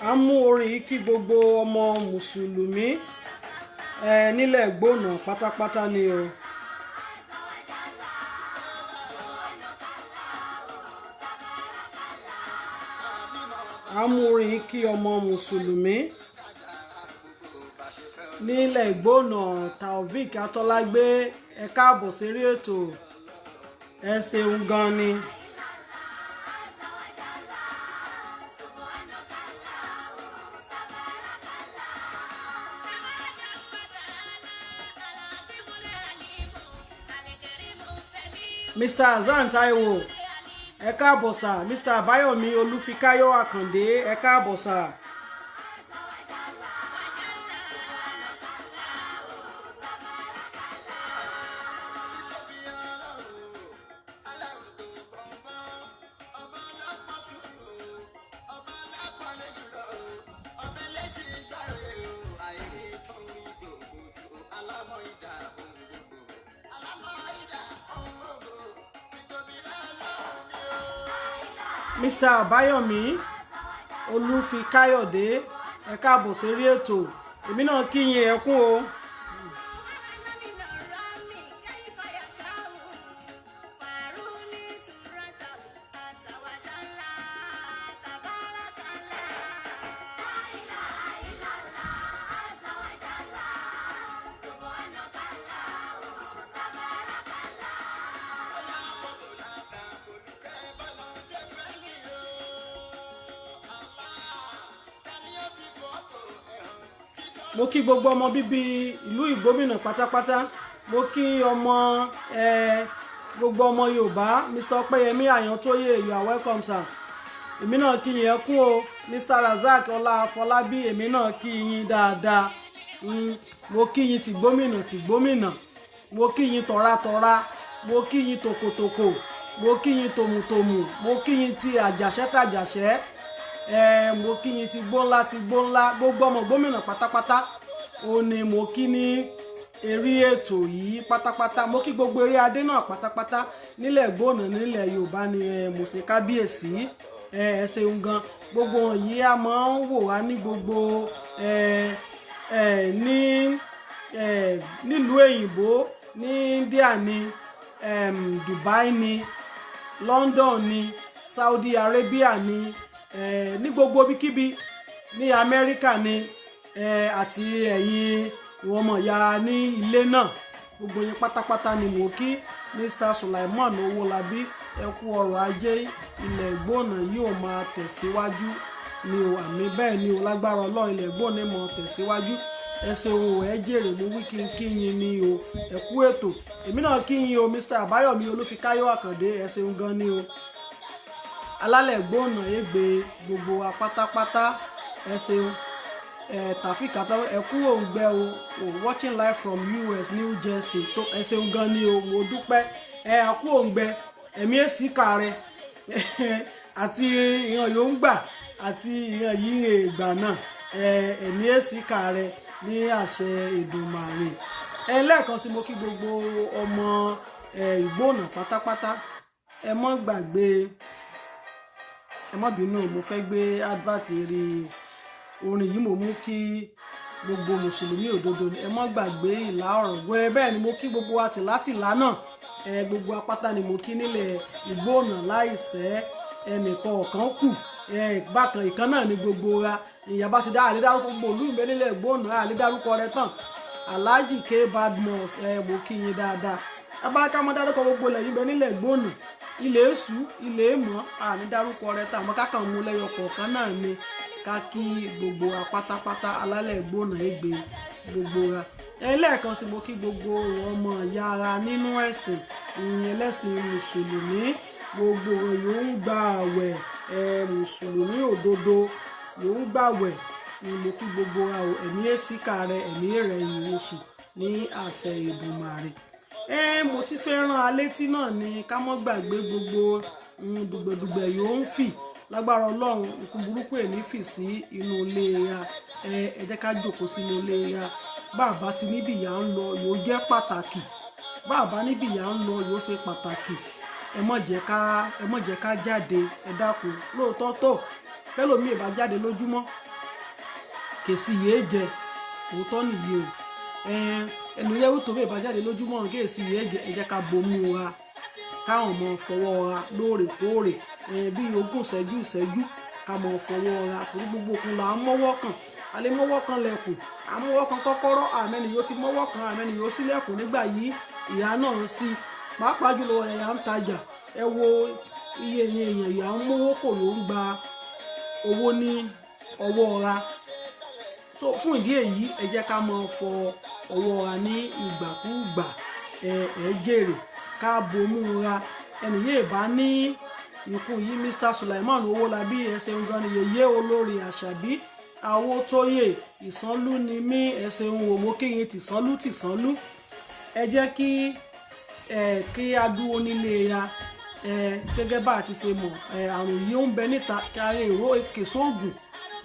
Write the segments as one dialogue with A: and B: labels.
A: À ń mú orin yìí kí gbogbo ọmọ mùsùlùmí nílẹ̀ gbóná pátápátá ni o. À ń mú orin yìí kí ọmọ mùsùlùmí nílẹ̀ gbóná. Taofik Atọ́lágbé, ẹ káàbọ̀ sérí ètò, ẹ ṣeun gan ni. Mr. Hasan Taiwo, ẹ káàbọ̀ sà. Mr. Abayomi Olúfikáyọ̀ Àkàndé, ẹ káàbọ̀ sà. Mr. Abayomi Olúfikáyọ̀dé, ẹ káàbọ̀ sérí ètò, èmi náà kí yín, ẹ kún o. Mo kí gbogbo ọmọ bíbí ìlú Ìgbómìnà pátápátá. Mo kí ọmọ gbogbo ọmọ Yorùbá. Mr. Ọpẹ́yẹmí Àyàntóyè, you are welcome, sir. Èmi náà kí yín, ẹ kún o. Mr. Razak Ọlá Afọlábí, èmi náà kí yín dáadáa. Mo kí yín tìgbómìnà tìgbómìnà, mo kí yín tọ̀ratọ̀ra, mo kí yín tòkòtòkò, mo kí yín tòmùtòmù, mo kí yín ti àjàṣẹ́ tàjàṣẹ́, mo kí yín ti gbóńlá ti gbóńlá. Gbogbo ọmọ gómìnà pátápátá ó ní mo kí ní eré ètò yìí pátápátá. Mo kí gbogbo eré adé náà pátápátá nílẹ̀ gbóná nílẹ̀ Yorùbá ni. Mo ṣe kábíyèsí, ẹ ṣeun gan. Gbogbo wọn yìí a máa ń wò wá ní gbogbo ẹ ẹ ní nílùú èyìnbó, ní India ní, Dubai ní, London ní, Saudi Arabia ní, ní gbogbo ibikíbi, ní Amẹ́ríkà ní, àti ẹ̀yin ìwọ̀n ọmọ ìyá ní ilé náà, gbogbo yín pátápátá ni mò ń kí. Mr. Sulaiman Owólabí, ẹ kú ọrọ̀ ajé. Ilẹ̀ ìgbóná yóò máa tẹ̀síwájú ni o. Àmì bẹ́ẹ̀ ni o, lágbára Ọlọ́run, ilẹ̀ ìgbóná máa tẹ̀síwájú. Ẹ ṣeun o, ẹ jèrè. Mo wí kí n kí yín ni o, ẹ kú ètò. Èmi náà kí yín o. Mr. Àbáyọ̀mí Olúfikáyọ̀ Àkàndé, ẹ ṣeun gan ni o. Alálẹ̀ gbóná ègbè gbogbo wa pátápátá, ẹ ṣeun. Ẹ Tàfíkà, ẹ kú òǹgbẹ o. Watching live from US, New Jersey. Tó ẹ ṣeun gan ni o, mo dúpẹ́. Ẹ àkú òǹgbẹ, ẹ̀mí èsì kàrẹ àti ìran yóò ń gbà àti ìran yìí ìgbà náà, ẹ̀mí èsì kàrẹ ní àṣẹ Èdùmàrè. Ẹ lẹ́ẹ̀kan sí, mo kí gbogbo ọmọ Ìgbónà pátápátá. Ẹ mọ́ gbàgbé, ẹ má bínú, mo fẹ́ gbé advert rí orin yìí. Mo mú kí gbogbo mùsùlùmí òdodo, ẹ má gbàgbé ìlà ọ̀rọ̀ gbé. Bẹ́ẹ̀ ni mo kí gbogbo wa tìlátìlá náà. Ẹ gbogbo apáta ni mo kí nílẹ̀ Ìgbónà láìsẹ́ ẹnìkan ọ̀kan kù. Ẹ bákan ìkan náà ni gbogbo wa. Ìyàbá ti dá àlédárúkọ gbogbo òlú ìgbẹ́ nílẹ̀ Ìgbónà, àlédárúkọ rẹ tán. Alhaji K Badmus, ẹ mo kí yín dáadáa. Abáká mọ́ dárúkọ gbogbo ilẹ̀ yìí bẹ nílẹ̀ Ìgbónà, ilẹ̀ èṣù, ilẹ̀ èmọ́, àní dárúkọ rẹ tán. Àmọ́ kákan mú lẹ́yọ kọ̀ọ̀kan náà ni ká kí gbogbo wa pátápátá. Alálẹ̀ Ìgbónà ègbè gbogbo wa. Ẹlẹ́ẹ̀kan sí, mo kí gbogbo ọmọ ìyá ara nínú ẹ̀sìn, ìyẹn ẹlẹ́sìn mùsùlùmí, gbogbo wọn yóò ń gba àwẹ̀. Ẹ mùsùlùmí òdodo yóò ń gbàwẹ̀ ni mo kí gbogbo wa o. Ẹ̀mí èsìkà rẹ, ẹ̀mí rẹ̀ ìwòsùn ní àṣẹ Èdùmàrè. Ẹ mo ti fẹ́ rán alétí náà ni ká mọ́ gbàgbé gbogbo dùgbẹ̀dùgbẹ̀ yóò ń fì. Lágbára Ọlọ́run, ikú burúkú ẹ̀ ní fì sí inú ilé ya. Ẹ jẹ́ ká jòkó sínú ilé ya. Bàbá ti níbi ìyá ń lọ yóò jẹ́ pàtàkì, bàbá níbi ìyá ń lọ yóò ṣe pàtàkì. Ẹ má jẹ́ ká jáde, ẹ dákun. Lóòótọ́ tó tẹ́lòmíì bá jáde lójúmọ́. Kèsì yéé jẹ òótọ́ nìyí o. Ẹnu yẹ́wù tó bẹ́ẹ̀ bá jáde lójúmọ́ kèsì yéé jẹ. Ẹ jẹ́ ká bomú wa, káwọn ọmọ fọwọ́ ra lóòrèkóòrè, bí 20 ìṣẹ́jú ìṣẹ́jú, ká mọ̀ fọwọ́ ra, torí gbogbo òkun là ń mọ́wọ́ kàn. A lè mọ́wọ́ kan lẹ̀kùn, àmọ́wọ́ kan kọ́kọ́rọ́, àmẹ́ni yóò ti mọ́wọ́ kan, àmẹ́ni yóò sílẹ̀kùn nígbà yìí ìyá náà ń sí, pàápàá jùlọ ẹ̀yà ń tajà. Ẹ wo iye èèyàn ìyá ń mówó kò ló ń gba owó ní ọwọ́ ra. So fún ìdí èyí, ẹ jẹ́ ká máa fọ ọwọ́ ra ní ìgbàkúùgbà. Ẹ jèrè, ká bomú ra. Ẹnì yéè bá ní ìkún yìí. Mr Sulaiman Owólabí, ẹ ṣeun gan ni. Yèyé olórí Àṣàbí Awótóyè Ìsánlú ni mí, ẹ ṣeun wò, mo kíyìn tìsánlú tìsánlú. Ẹ jẹ́ kí ẹ kí a dúró nílé ya. Ẹ gẹ́gẹ́ bá a ti ṣe mọ̀, ẹ àrùn yìí ó ń bẹ níta kí ara èrò èkèso ògùn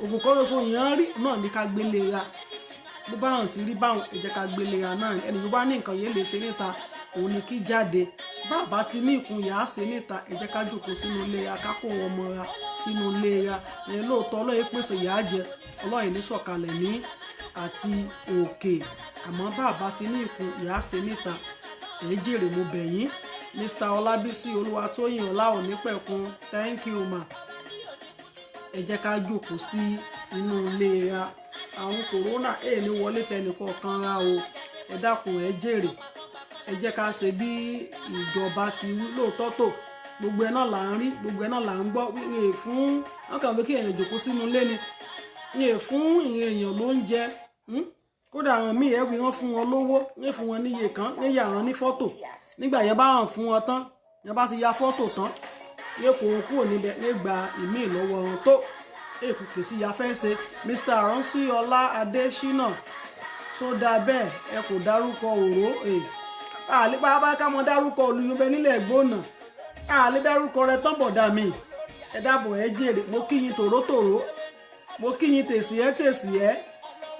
A: ògùn kọ́ lóṣù yẹn rí náà ní ká gbélé ra. Bó bá hàn ti rí báwọn, ẹ jẹ́ ká gbélé ra náà. Ẹni tó bá ní nǹkan yẹn lè ṣe níta, òun ni kí jáde. Bàbá ti ní ìkun yà á ṣe níta, ẹ jẹ́ ká jókòó sínú ilé ra, ká kó ọmọ ra sínú ilé ra. Ẹ lóòótọ́, Ọlọ́run pèsè yà á jẹ, Ọlọ́run ní sọ̀kalẹ̀ ní àti òkè, àmọ́ bàbá ti ní ìkun yà á ṣe níta, ẹ jèrè, mo bẹ̀ yín. Mr Ọlábísí Olúwatóyìn Ọláònípẹ̀kun, thank you ma. Ẹ jẹ́ ká jókòó sí inú ilé ra. Àwọn kòrónà èè ní wọlé tẹnìkọ̀ọ̀kan ra o. Ẹ dákun, ẹ jèrè, ẹ jẹ́ ká ṣe bí ìjọba ti wí. Lóòótọ́ tó gbogbo ẹ náà là ń rí, gbogbo ẹ náà là ń gbọ́ wíwèé fún wọn kàn fẹ́ kí èèyàn jókòó sínú ilé ni ní fún ìyẹn èèyàn ló ń jẹ. Kódà àwọn míì ẹ wí wọn fún wọn lówó, ní fún wọn níye kan, ní yà wọn ní fọ́tò. Nígbà yẹn bá hàn fún wọn tán, yẹn bá ti ya fọ́tò tán, ní kò wọn kúrò níbẹ̀, ní gba ìmíì lọ́wọ́ wọn tó èkó kèsì ya fẹ́ ṣe. Mr Aronsi Ọlá Adésínà sódà bẹ́ẹ̀, ẹ kò dárúkọ òró àlè bá ká mọ dárúkọ olùyọbẹ nílẹ̀ gbóná, àlè dárúkọ rẹ tán bọ̀dà mi. Ẹ dábọ̀, ẹ jèrè. Mo kí yín tòrótòró, mo kí yín tèsì ẹ tèsì ẹ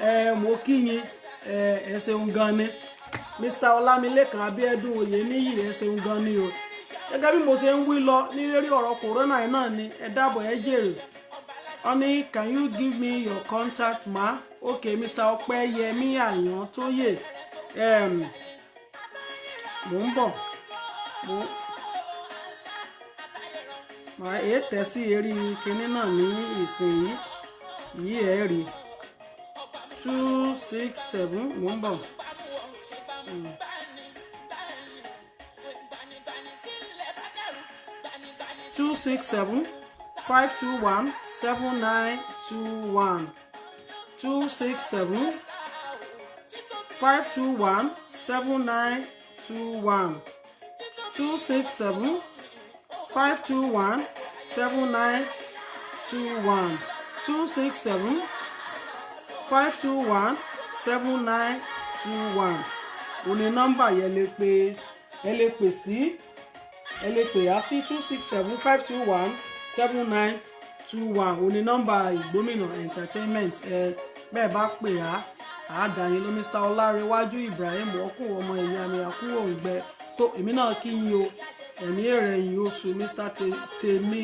A: ẹ, mo kí yín. Ẹ ẹ ṣeun gan ni. Mr Ọlámilékan Abíẹ́dùn Oyèníyì, ẹ ṣeun gan ni o. Gẹ́gẹ́ bí mo ṣe ń wí lọ ní lórí ọ̀rọ̀ kòrónà yìí náà ni, ẹ dábọ̀, ẹ jèrè. Wọ́n ní, "Can you give me your contact, ma?" Okay, Mr Ọpẹ́yẹmí Àyàntóyè, mò ń bọ̀, mo màá èé tẹ̀ sí eré kinní náà ní ìsinyìí yìí. Ẹ̀ rí 267, mò ń bọ̀. 267-521-7921, 267-521-7921, 267-521-7921, 267-521-7921. Ó ní nọ́mbà yẹn lè pè, ẹ lè pè sí, ẹ lè pè á sí 267-521-7921. Ó ní nọ́mbà Ìgbómìnà Entertainment. Ẹ bẹ́ẹ̀ bá pè á, àádáyé ló. Mr Ọlárẹ̀wájú Ibrahim ọkùn ọmọ ìyá mi àkúrò òǹgbẹ tó, èmi náà kí yín o. Ẹ̀mí èrè yìí oṣù. Mr tèmi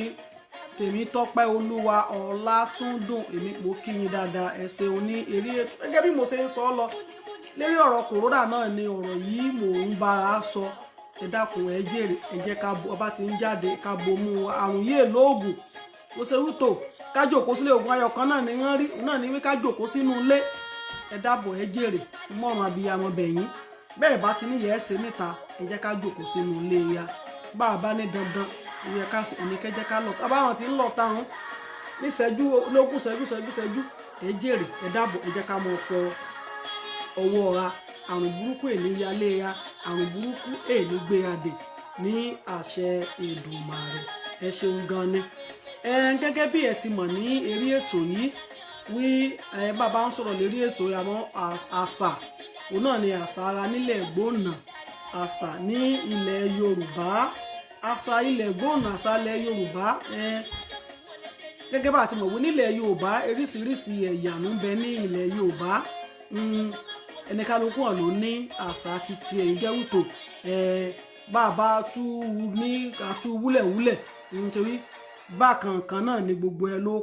A: Tèmítọ́pẹ́ Olúwa Ọlátúndùn, èmi mo kí yín dáadáa, ẹ ṣeun ní eré. Gẹ́gẹ́ bí mo ṣe ń sọ ọ́ lọ lérí ọ̀rọ̀ kòrónà náà ni ọ̀rọ̀ yìí mò ń bára sọ. Ẹ dákun, ẹ jèrè. Ẹ jẹ́ ká ọba ti ń jáde, ká bomú. Àrùn yìí lóògùn. Mo ṣe wútò ká jòkó sílé. Ògùn ayọ̀ kan náà ni wọ́n rí náà ní wí ká jòkó sínú ilé. Ẹ dábọ̀, ẹ jèrè. Mọ́rùn abiyamọ bẹ̀yìn. Bẹ́ẹ̀ bá ti níyẹ̀ ẹ́ ṣe níta, ẹ jẹ́ ká jòkó sínú ilé ya. Bá a bá ní dandan ìyẹ ká oníkẹ́jẹ́ ká lọ tábàwọn ti ń lọ táwọn níṣẹ́jú lógún ṣẹ́jú ṣẹ́jú ṣẹ́jú. Ẹ jèrè, ẹ dábọ̀. Ẹ jẹ́ ká mọ̀ fọ ọwọ́ ra. Àrùn burúkú èní yálé ya, àrùn burúkú èní gbéra dè ní àṣẹ Èdùmàrè. Ẹ ṣeun gan ni. Ẹ gẹ́gẹ́ bí ẹ ti mọ̀ ní eré ètò yìí wí, ẹ bàbá ń sọ̀rọ̀ lérí ètò àwọn àṣà, òun náà ni àṣà ara nílẹ̀ gbóná, àṣà ní ilẹ̀ Yorùbá, àṣà ilẹ̀ gbóná, àṣà ilẹ̀ Yorùbá. Ẹ gẹ́gẹ́ bá a ti mọ̀ wí, nílẹ̀ Yorùbá, oríṣiríṣi ẹ̀yà ló ń bẹ ní ilẹ̀ Yorùbá. Ẹnìkálukú hàn ló ní àṣà titi ẹ̀yìn jẹ́wùtò. Bá a bá tú ní àtú wúlẹ̀wúlẹ̀, nítorí bákan kan náà ni gbogbo ẹ ló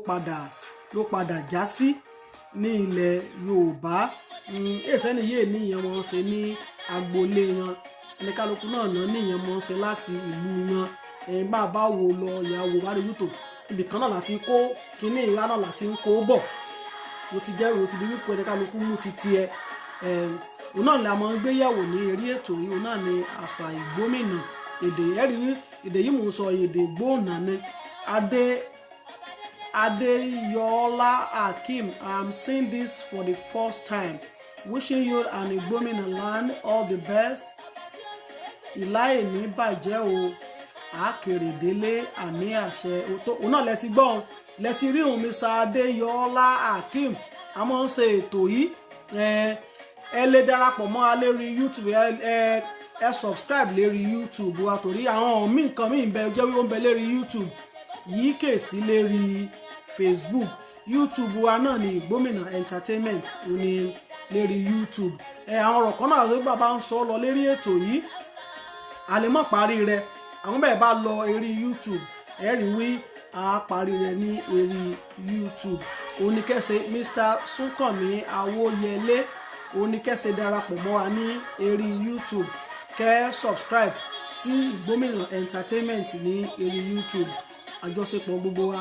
A: padà já sí. Ní ilẹ̀ Yorùbá, èsẹ́ni yéè ní ìyẹn wọn ṣe ní agboolé wọn, ẹnìkálukú náà náà ní ìyẹn wọn ṣe láti ìlú wọn. Ẹ̀yin bá a bá wo lọ ìyàwó bá rí yútò, ibì kan náà láti kó kínní ìlà náà láti ń kó bọ̀. Mo ti jẹ́ mo ti di wípé ẹnìkálukú mú ti tiẹ̀. Òun náà ni a máa ń gbé yẹ̀wò ní eré ètò yìí. Òun náà ni àṣà Ìgbómìnà, èdè ẹ̀rí èdè yìí mò ń sọ, èdè Ìgbóònà ni. Adéyọlá Akeem, I'm seeing this for the first time. Wishing you and Ìgbómìnà land all the best. Ìláìní bàjẹ́ o, àkèrèdélé, àmì àṣẹ. Òun náà lẹ ti gbọ́, lẹ ti rí òun, Mr. Adéyọlá Akeem. A máa ń ṣe ètò yìí. Ẹ lè darapọ̀ mọ́ wa lérí YouTube. Ẹ subscribe lérí YouTube wa, torí àwọn míì nǹkan míì ń bẹ jẹ́ wíwọ́n ń bẹ lérí YouTube yìí kè sí lérí Facebook. YouTube wa náà ní Ìgbómìnà Entertainment ní lérí YouTube. Ẹ àwọn ọ̀rọ̀ kan náà ló bàbá ń sọ lọ lérí ètò yìí, a lè mọ̀ parí rẹ̀. Àwọn bẹ́ẹ̀ bá lọ eré YouTube, ẹ rí wí a parí rẹ̀ ní eré YouTube. Oníkẹ́sẹ̀ Mr. Súnkànmí Awóyẹlé, oníkẹ́sẹ̀ darapọ̀ mọ́ wa ní eré YouTube, kẹ́ subscribe sí Ìgbómìnà Entertainment ní eré YouTube. Àjọṣepọ̀ gbogbo wa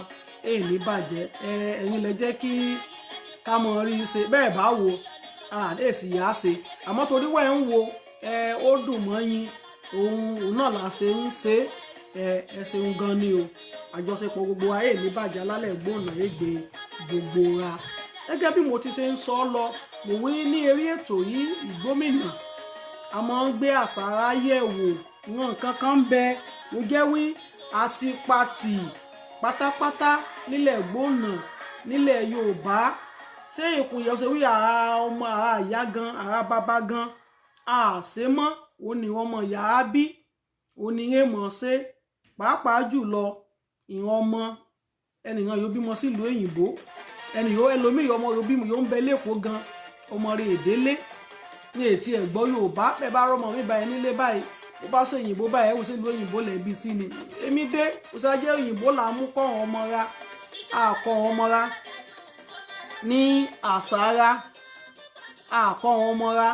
A: èyí ní bàjẹ́. Ẹ ẹ̀yin lẹ jẹ́ kí ká mọ̀ rí i ṣe. Bẹ́ẹ̀ bá wo èsì yá ṣe, àmọ́ torí wẹ́ẹ̀ ń wo ẹ, ó dùn mọ́ yín, òun náà là ṣe ń ṣe. Ẹ ẹ ṣeun gan ni o. Àjọṣepọ̀ gbogbo wa èyí ní bàjẹ́. Alálẹ̀ gbóònà ègbè gbogbo wa. Gẹ́gẹ́ bí mo ti ṣe ń sọ lọ, mo wí ní eré ètò yìí, Ìgbómìnà, a máa ń gbé àṣà yẹ̀ wò. Ìwọ̀n nǹkan kan ń bẹ mo jẹ́ wí àti pati pátápátá nílẹ̀ gbóònà, nílẹ̀ Yorùbá. Ṣé ìkùnyẹ̀ ṣe wí àrà ọmọ, àrà ìyá gan, àrà bàbá gan àṣẹ mọ́? Òun ni ọmọ ìyá á bí, òun ni yẹn mọ̀ ṣe. Pàápàá jùlọ ìran ọmọ ẹnìkan yóò bímọ sílùú òyìnbó, ẹnì yóò ẹlòmíì ọmọ yóò bímọ yóò ń bẹ lẹ́kọ̀ọ́ gan, ọmọ rẹ̀ èdélé ní ètí ẹ̀gbọ́ Yorùbá. Bẹ́ẹ̀ bá rọmọ mi báyìí nílé báyìí, ó bá sọ òyìnbó báyìí, ẹ̀ wò sílùú òyìnbó lẹ́bi sí ni. Èmi dé ó ṣáájẹ́ òyìnbó là ń mú kọ́ ọmọ ra, àkọ́ ọmọ ra ní àṣà ra, àkọ́ ọmọ ra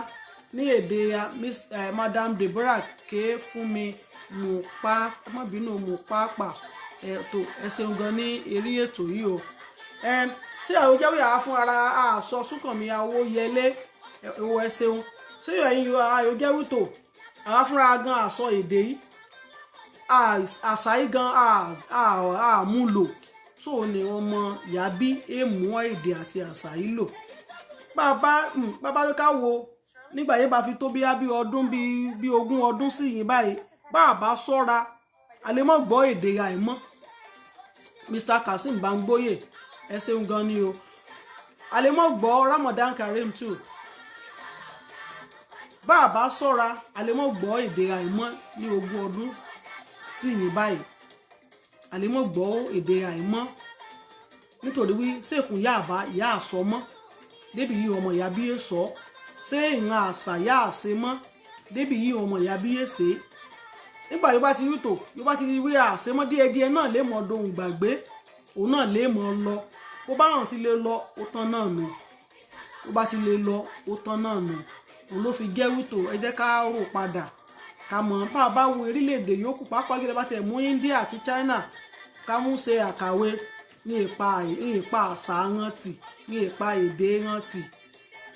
A: ní èdè ya. Miss Madam Deborah ké fún mi, mú pa má bínú, mú pápá ẹ tó. Ẹ ṣeun gan ní eré ètò yìí o. Ẹ ṣé àwọn jẹ́wé àá fún ara àṣọ Súnkànmí Awóyẹlé ẹ̀wọ̀, ẹ ṣeun. Ṣé ẹ̀yin àyò tó àwa fúnra gan àṣọ èdè yìí, àṣà yìí gan àmúlò so ni ọmọ ìyá bí èèmù èdè àti àṣà yìí lò. Bàbá wí ká wo nígbà yẹn bá fi tó bí ọdún bí 20 ọdún sí yìí báyìí, bá a bá ṣọ́ra, a lè mọ̀ gbọ́ èdè àìmọ́. Mr Kazeem Bangboye, ẹ ṣeun gan ni o. A lè mọ̀ gbọ́. Ramadan Kareem too. Bá a bá ṣọ́ra, a lè mọ̀ gbọ́ èdè àìmọ́ ní 20 ọdún sí yìí báyìí. A lè mọ̀ gbọ́ èdè àìmọ́ nítorí wí sèkùn yá àbá ìyá àsọ mọ́ débi yìí, ọmọ ìyá bí yé sọ ṣé ìran àṣà yá àṣe mọ́ débi yìí, ọmọ ìyá bí yé ṣe. Nígbà yóò bá ti rí tò yóò bá ti rí àṣẹ mọ́ díẹ̀díẹ̀ náà lè mọ̀ dohùn gbàgbé, òun náà lè mọ̀ lọ. Bó bá hàn ti lè lọ, ó tán náà nù. Bó bá ti lè lọ, ó tán náà nù. Òun ló fi jẹ́ wítò ẹ jẹ́ ká rò padà, ká mọ̀ bá a bá wo orílẹ̀-èdè yòókù, pàápàá jùlọ bá tẹ̀ mú India àti China ká mú ṣe àkàwé ní ipa àṣà wọn tì, ní ipa èdè wọn tì,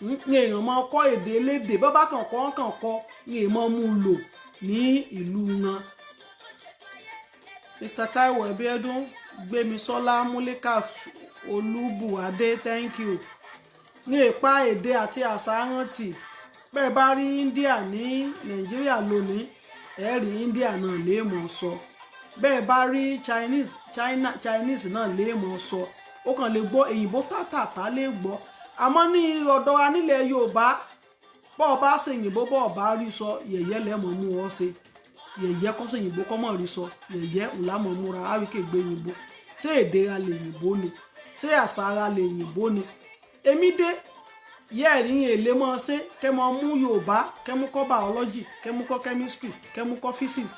A: ní èèyàn máa kọ́ èdè elédè bá kàn kọ́ kàn kọ́ ní èèyàn mú lò ní ìlú wọn. Mr. Taiwo Ẹbíẹdún, Gbémisọ́lá Múlíkà, Olúbùadé, thank you. Ní ipa èdè àti àṣà wọn tì, bẹ́ẹ̀ bá rí India ní Nàìjíríà lónìí, ẹ rí India náà lè mọ̀ sọ. Bẹ́ẹ̀ bá rí Chinese, China, Chinese náà lè mọ̀ sọ. Ó kàn lè gbọ́ èyìnbó tàtàtà lè gbọ́. Àmọ́ ní ọ̀dọ̀ wa nílẹ̀ Yorùbá, bọ́ọ̀ bá ṣe òyìnbó, bọ́ọ̀ bá rí sọ, yẹ̀yẹ́ lẹ́mọ̀ mú ọ ṣe yẹ̀yẹ́. Kọ́ ṣe òyìnbó kọ́ mọ̀ rí sọ, yẹ̀yẹ́ ńlámọ̀ múra àríkè gbé òyìnbó. Ṣé èdè ara lè yìnbó ni? Ṣé àṣà ara lè yìnbó ni? Èmi dé yẹ́ ẹ̀rí èlé mọ́ ṣe kẹ́ mọ́ mú Yorùbá, kẹ́ mú kọ́ biology, kẹ́ mú kọ́ chemistry, kẹ́ mú kọ́ physics.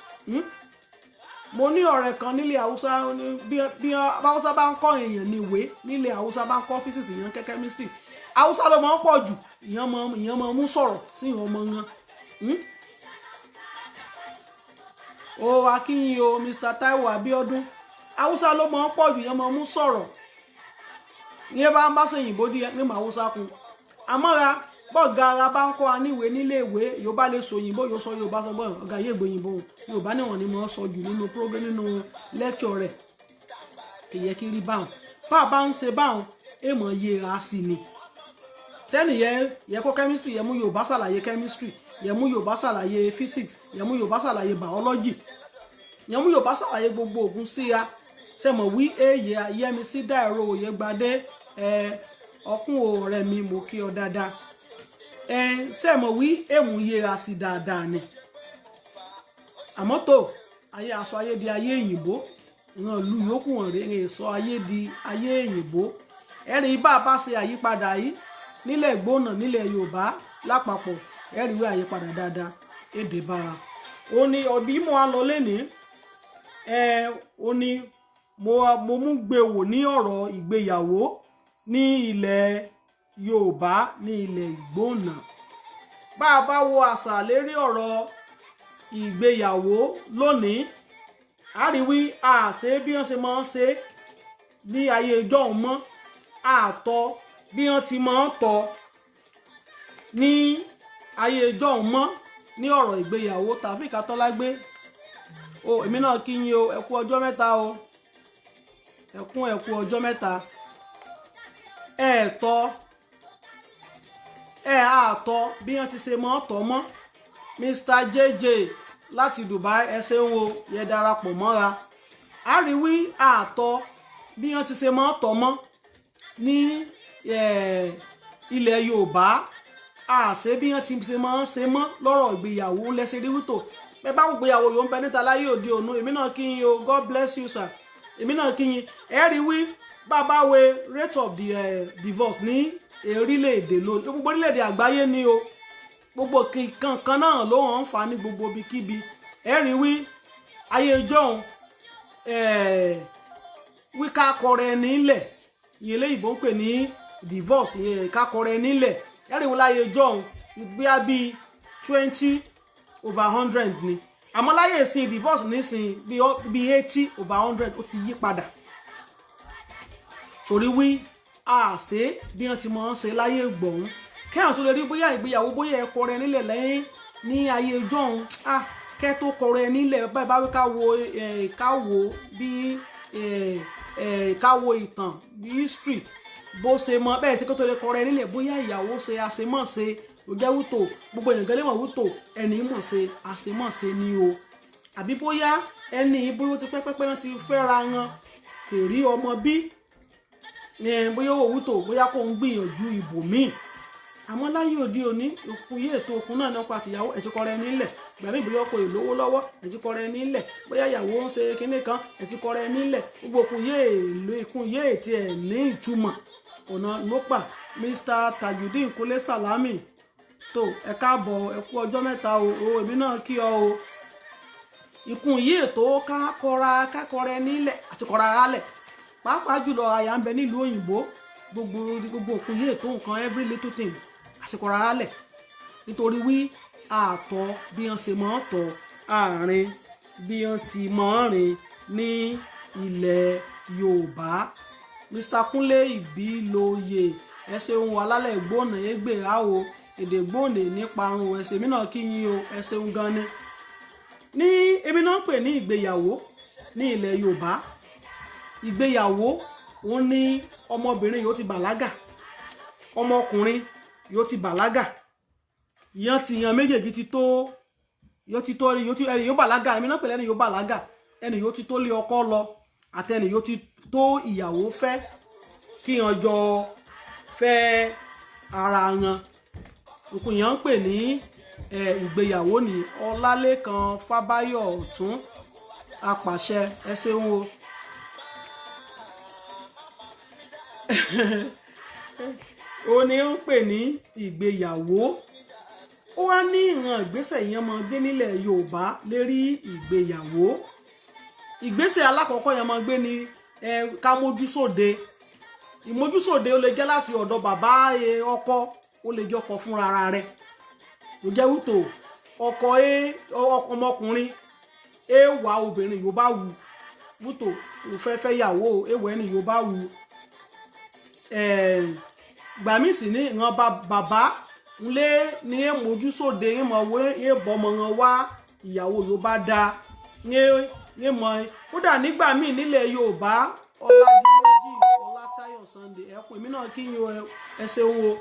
A: Mo ní ọ̀rẹ́ kan nílẹ̀ Haúsá, bí Haúsá bá ń kọ́ èèyàn ní ìwé nílẹ̀ Haúsá, bá ń kọ́ physics, ìyẹn kẹ́ chemistry, Haúsá ló máa ń pọ̀ jù. Ìyẹn máa mú sọ̀rọ̀ sí ìwọ̀n ọmọ wọn. O akínyìn o, Mr. Taiwo Abiodun. Haúsá ló máa ń pọ̀ jù, ìyẹn máa mú sọ̀rọ̀. Ìyẹn bá ń bá sọ òyìnbó díẹ̀ ní màá Haúsá kun. Àmọ́ra bọ́ọ̀gá ara bá ń kọ́ wa níwèé nílé ìwé, Yorùbá lè sọ òyìnbó, yóò sọ Yorùbá, sọ bọ́ọ̀ ọ̀gá yé ìgbò òyìnbó, Yorùbá níwọ̀n ni mo sọ jù nínú program, nínú lecture rẹ̀. Kì yẹ kí rí báwọn bá a bá ń ṣe báwọn, èèmọ̀ yẹra sí ni sẹ́ni yẹ yẹ kó chemistry, yẹ mú Yorùbá ṣàlàyé chemistry, yẹ mú Yorùbá ṣàlàyé physics, yẹ mú Yorùbá ṣàlàyé biology, yẹ mú Yorùbá ṣàlàyé gbogbo ògùn síra sẹ́mọ̀ wí. Èyẹ Yẹmisí Dáìró Òyegbadé, ẹ ọkùn ọ̀rẹ́ mi, mo kí ọ dáadáa. Ẹ sẹ́mọ̀ wí èmú yẹra sí dáadáa ni. Àmọ́ tó ayé aṣọ ayé di ayé òyìnbó, ìran ìlú yòókù wọn rèé sọ ayé di ayé òyìnbó. Ẹ̀rí bá a bá ṣe àyípadà yìí nílẹ̀ gbóná, nílẹ̀ Yorùbá lápapọ̀, ẹ̀rí wí àyípadà dáadáa èdè bára. Ó ní ọbí mo á lọ lénìí. Ẹ ó ní mo mú gbé wò ní ọ̀rọ̀ ìgbéyàwó ní ilẹ̀ Yorùbá, ní ilẹ̀ Ìgbónà. Bá a bá wo àṣà lérí ọ̀rọ̀ ìgbéyàwó lónìí, a rí wí àṣẹ bí wọ́n ṣe máa ń ṣe ní ayé ìjọ́un mọ́, àtọ̀ bí wọ́n ti máa ń tọ́ ní ayé ìjọ́un mọ́ ní ọ̀rọ̀ ìgbéyàwó. Tàbí Kátọ́lágbé o, èmi náà kí yín o. Ẹ kú ọjọ́ mẹ́ta o, ẹ kún, ẹ kú ọjọ́ mẹ́ta. Ẹ tọ́ ẹ àtọ̀ bí wọ́n ti ṣe máa ń tọ́ mọ́. Mr JJ láti Dubai, ẹ ṣeun o, yẹ darapọ̀ mọ́ra. A rí wí àtọ̀ bí wọ́n ti ṣe máa ń tọ́ mọ́ ní ilẹ̀ Yorùbá, àṣẹ bí wọ́n ti ṣe máa ń ṣe mọ́ lọ́rọ̀ ìgbéyàwó lẹ́sẹ̀ rí wítò. Bẹ́ẹ̀ bá gbéyàwó yòó ń bẹ níta láyé òde ònu. Èmi náà kí yín o, God bless you, sir. Èmi náà kí yín. Ẹ rí wí bàbá we rate of the divorce ní orílẹ̀-èdè lónìí, gbogbo orílẹ̀-èdè àgbáyé ni o, gbogbo kankan náà ló hàn ń fa ní gbogbo ibikíbi. Ẹ rí wí ayé ìjọ́un wí ká kọrẹ nílẹ̀, ìyẹn léyìnbó ń pè ní divorce, ìyẹn ká kọrẹ nílẹ̀. Ẹ rí wí láyé ìjọ́un bíi bíi 20 over 100 ni. Àmọ́ láyé ìsìn, divorce nísìn bíi 80 over 100, ó ti yí padà, torí wí àṣé bí wọ́n ti mọ̀ ọ́n ṣe láyé gbọ̀hún. Kẹ́hìn tó lè rí bóyá ìgbéyàwó, bóyá ẹ kọrẹ nílẹ̀ lẹ́yìn ní ayé ìjọ́un, kẹ́ tó kọrẹ nílẹ̀ báyìí, bá wí ká wo ká wo bí ká wo ìtàn bí history bó ṣe mọ bẹ́ẹ̀ ṣe kó tó lè kọrẹ nílẹ̀, bóyá ìyàwó ṣe àṣemọ̀ṣe ló jẹ́ wútò, gbogbo èèyàn gẹ́lẹ́ mọ̀ wútò, ẹni mọ̀ ṣe àṣemọ̀ṣe ni o, àbí bóyá ẹni bóyá ó ti pẹ́pẹ́pẹ́ wọ́n ti fẹ́ra wọn, kò rí ọmọ bí, bóyá ó wútò, bóyá kò ń gbìyànjú ibòmíì. Àmọ́ láyé òde òní, òkun yé ètò òkun náà nípa tìyàwó ẹ̀ ti kọrẹ nílẹ̀. Gbàmí bóyá ọkọ ìlówó lọ́wọ́, ẹ̀ ti kọrẹ nílẹ̀, bóyá ìyàwó ń ṣe kinní kan, ẹ̀ ti kọrẹ nílẹ̀. Gbogbo òkun yé èlò ìkun yé ètí ẹ̀ ní ìtumọ̀ ọ̀nà ló pa. Mr Tajudeen Kúnlé Salami tó, ẹ káàbọ̀, ẹ kú ọjọ́ mẹ́ta o. O èmi náà kí ọ o. Ìkun yìí ètò ká kọra, ká kọrẹ nílẹ̀ àti kọra alẹ̀, pàápàá jùlọ àyà ń bẹ nílùú òyìnbó. Gbogbo òkun yìí ètò nǹkan, every little thing, àsìkò alẹ̀, nítorí wí àtọ̀ bí wọ́n ṣe máa ń tọ̀ àárín bí wọ́n ti máa ń rìn ní ilẹ̀ Yorùbá. Mr Kúnlé Ìbílòyè, ẹ ṣeun. Alálẹ̀ gbóná égbèrà o, èdè gbóná níparun o. Ẹ ṣé, mi náà kí yín o, ẹ ṣeun gan ni. Ní èmi náà ń pè ní ìgbéyàwó ní ilẹ̀ Yorùbá, ìgbéyàwó òun ní ọmọbìnrin yóò ti bàlágà, ọmọkùnrin yóò ti bàlágà, ìyẹn ti yan méjèèjì ti tó, yóò ti tó, yóò ti ẹni yóò bàlágà. Èmi náà pè lẹ́ni yóò bàlágà, ẹni yóò ti tó lé ọkọ lọ, àtẹni yóò ti tó ìyàwó fẹ́, kí wọn jọ fẹ́ ara wọn, òkú yẹn ń pè ní ìgbéyàwó ní. Ọlálékan Fábáyọ̀ Ọ̀tún apàṣẹ, ẹ ṣeun o. Ó ní ń pè ní ìgbéyàwó. Ó wá ní ìran ìgbésẹ̀ yẹn máa gbé nílẹ̀ Yorùbá lérí ìgbéyàwó. Ìgbésẹ̀ alákọ̀ọ́kọ́ yẹn máa gbé ni ká mójú sóde. Ìmójúsóde ó lè jẹ́ láti ọ̀dọ̀ bàbá ọkọ, ó lè jẹ́ ọkọ fúnra ara rẹ̀. Ó jẹ́ wútò ọkọ ọmọkùnrin ẹ wà obìnrin yóò bá wù wútò ò fẹ́ fẹ́ yàwó ewẹ́ ni yóò bá wù. Gbàmí sì ní ìran bàbá ńlé ní ẹ mójúsóde, ẹ mọ̀ wé ẹ bọ́mọ wọn wá ìyàwó yóò bá da ní ẹ mọ̀. Kódà nígbà míì nílẹ̀ Yorùbá, Ọládìméjì Ọlátayọ̀ Sunday ẹkùn èmi náà kí yín ẹ ṣeun o.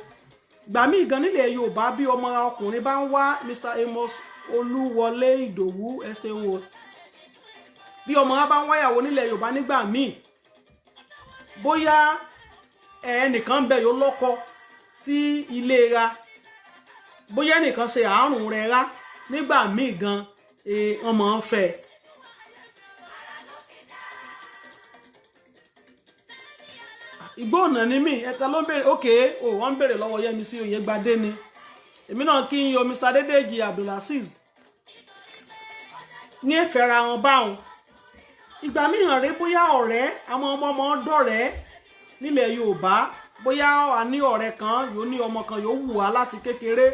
A: Gbà míì gan nílẹ̀ Yorùbá, bí ọmọ ọkùnrin bá ń wá, Mr Amos Olúwọlé Ìdòwú, ẹ ṣeun o. Bí ọmọ wa bá ń wáyàwó nílẹ̀ Yorùbá nígbà míì, bóyá ẹnìkan ń bẹ yóò lọ́kọ sí ilé ra, bóyá ẹnìkan ṣe àárùn rẹ̀ rá nígbà míì gan, ọmọ ń fẹ́. Ìgbóònà ni mí, ẹ̀ta ló ń béèrè. Ókè o, wọ́n ń béèrè lọ́wọ́ Yẹ́misí Oyègbadé ni. Èmi náà kí n yọ Mr Adédèjì Abdulaziz ní ìfẹ́ra wọn báwọn. Ìgbà mìíràn rèé, bóyá ọ̀rẹ́ àwọn ọmọ ọmọ dọ̀rẹ́ nílẹ̀ Yorùbá, bóyá a ní ọ̀rẹ́ kan yóò ní ọmọ kan yóò wù wá láti kékeré,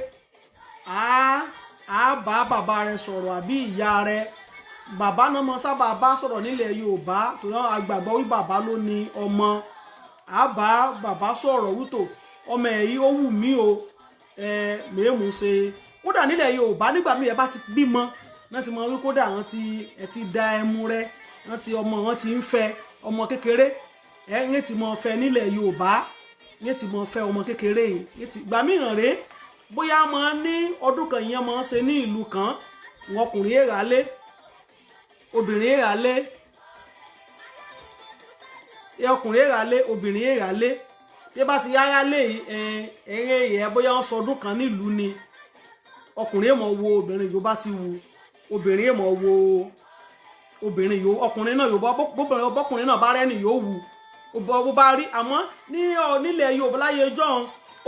A: á bá bàbá rẹ̀ sọ̀rọ̀ àbí ìyá rẹ̀. Bàbá náà mọ sábà bá sọ̀rọ̀ nílẹ̀ Yorùbá, tó náà àgbàgbọ́ wí bàbá ló ní ọmọ. Á bá bàbá sọ̀rọ̀ wútò ọmọ ẹ̀ yìí ó wù mí o, mèémù ṣe. Kódà nílẹ̀ Yorùbá nígbà míì ẹ bá ti bímọ náà ti mọ wí, kódà wọn ti ẹ ti da ẹmu rẹ, wọn ti ọmọ wọn ti ń fẹ́ ọmọ kékeré, ẹ ń ti mọ fẹ́ nílẹ̀ Yorùbá, ń ti mọ fẹ́ ọmọ kékeré yìí. Ìgbà mìíràn rèé, bóyá máa ní ọdún kan ìyẹn máa ń ṣe ní ìlú kan, wọn ọkùnrin èrà lé, obìnrin èrà lé, ọkùnrin èrà lé, obìnrin èrà lé. Bí bá ti yára lé ẹ̀rẹ́ yẹ, bóyá wọ́n sọ ọdún kan nílùú ni, ọkùnrin èèmọ̀ wo obìnrin yóò bá ti wù, obìnrin èèmọ̀ wo obìnrin yóò, ọkùnrin náà yóò bọ́, bọ́kùnrin náà bá rẹ́ni yóò wù bó bá rí. Àmọ́ ní nílẹ̀ Yorùbá láyé ọjọ́,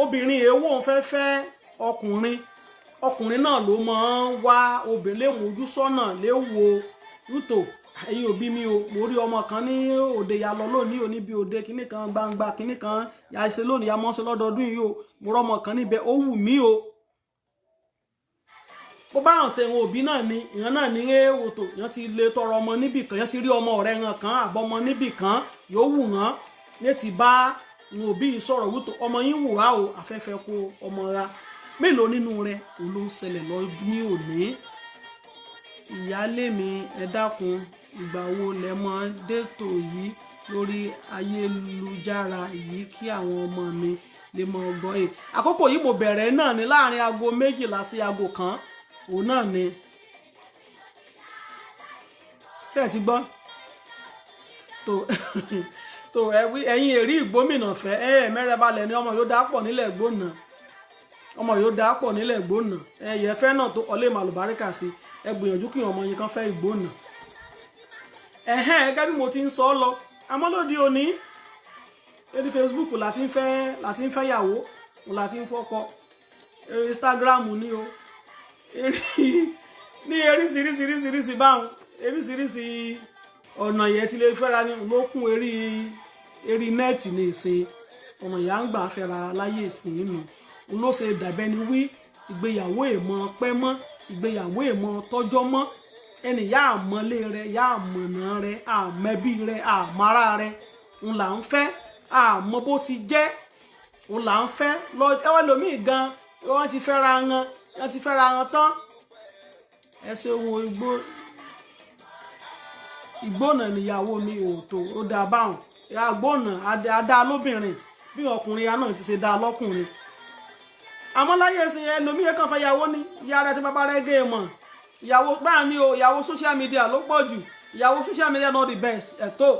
A: obìnrin èèwọ̀ òun fẹ́ fẹ́ ọkùnrin, ọkùnrin náà ló máa ń wá obìnrin lè mójú sọ́nà lè wo rútò. Ẹ̀yin òbí mi o, mo rí ọmọ kan ní òde ya lọ lónìí o, níbi òde kinní kan gbangba kinní kan ya ṣe lónìí, ya mọ́ ṣe lọ́dọọdún yìí o, mo rọ́mọ kan níbẹ̀ ó wù mí o. Bó bá hàn ṣe ìwọn òbí náà ni ìran náà ní òtò ìyẹn ti lè tọrọ ọmọ níbì kan, ìyẹn ti rí ọmọ ọ̀rẹ́ wọn kan àbọ̀mọ níbì kan yóò wù wọ́n ní ti bá ìwọn òbí yìí sọ̀rọ̀ wútò ọmọ yín wù wá o, afẹ́fẹ́ kó ọmọ ra. Mélòó nínú rẹ̀ òun ló ń ṣẹlẹ̀ lọ ní òní? Ìyáálé mi, ẹ dákun, ìgbà wo lẹ mọ dẹ́tò yìí lórí ayélujára yìí kí àwọn ọmọ mi lè mọ gbọ́ ẹ? Àkókò yìí mo bẹ̀rẹ̀ náà ní láàrin aago 12 sí aago 1, òun náà ni. Ṣé ẹ ti gbọ́? Tó tó ẹ̀yin èrí ìgbómìnà fẹ́ ẹ mẹ́rẹ̀ balẹ̀ ni ọmọ yóò dá pọ̀ nílẹ̀ gbóná, ọmọ yóò dá pọ̀ nílẹ̀ gbóná. Ẹ̀yẹ fẹ́ náà tó ọlé màlúbáríkà sí, ẹ gbìyànjú kí ọmọ yín kan fẹ́ ìgbóná. Ẹ̀hẹ́n, gẹ́gẹ́ bí mo ti ń sọ ọ́ lọ, àmọ́ lóde òní lórí Facebook láti ń fẹ́ yàwó, láti ń fọ́kọ, Instagram ní o, ní eríṣiríṣiríṣiríṣi báwọn eríṣiríṣi ọ̀nà yẹn ti lè fẹ́ra ní ló kún eré nẹ́ẹ̀tì ní ìsìn. Ọ̀nà ìyá ń gbà fẹ́ra láyé ìsìn nù ló ṣe dàbẹ́ ni wí ìgbéyàwó èèmọ̀ pẹ́ mọ́, ìgbéyàwó èèmọ̀ tọ́jọ́ mọ́. Ẹni yá àmọ́lé rẹ, yá àmọ̀nà rẹ, àmẹ́bí rẹ, àmọ́ra rẹ ń là ń fẹ́, àmọ́ bó ti jẹ́ ń là ń fẹ́ lọ. Ẹwọ́n lómi gan wọ́n ti fẹ́ra wọn, wọ́n ti fẹ́ra wọn tán. Ẹ ṣeun ìgbónà níyàwó mi ò tó ó dáa báwọn àgbónà adá lóbìnrin bí ọkùnrin ya náà ti ṣe dáa lọ́kùnrin. Àmọ́ láyé ẹ̀sìn ẹlòmíì kan fẹ́ yàwó ni ìyá rẹ ti bàbá rẹ gé e mọ̀. Ìyàwó báà ní o, ìyàwó social media ló pọ̀ jù, ìyàwó social media not the best. Ẹ̀tọ́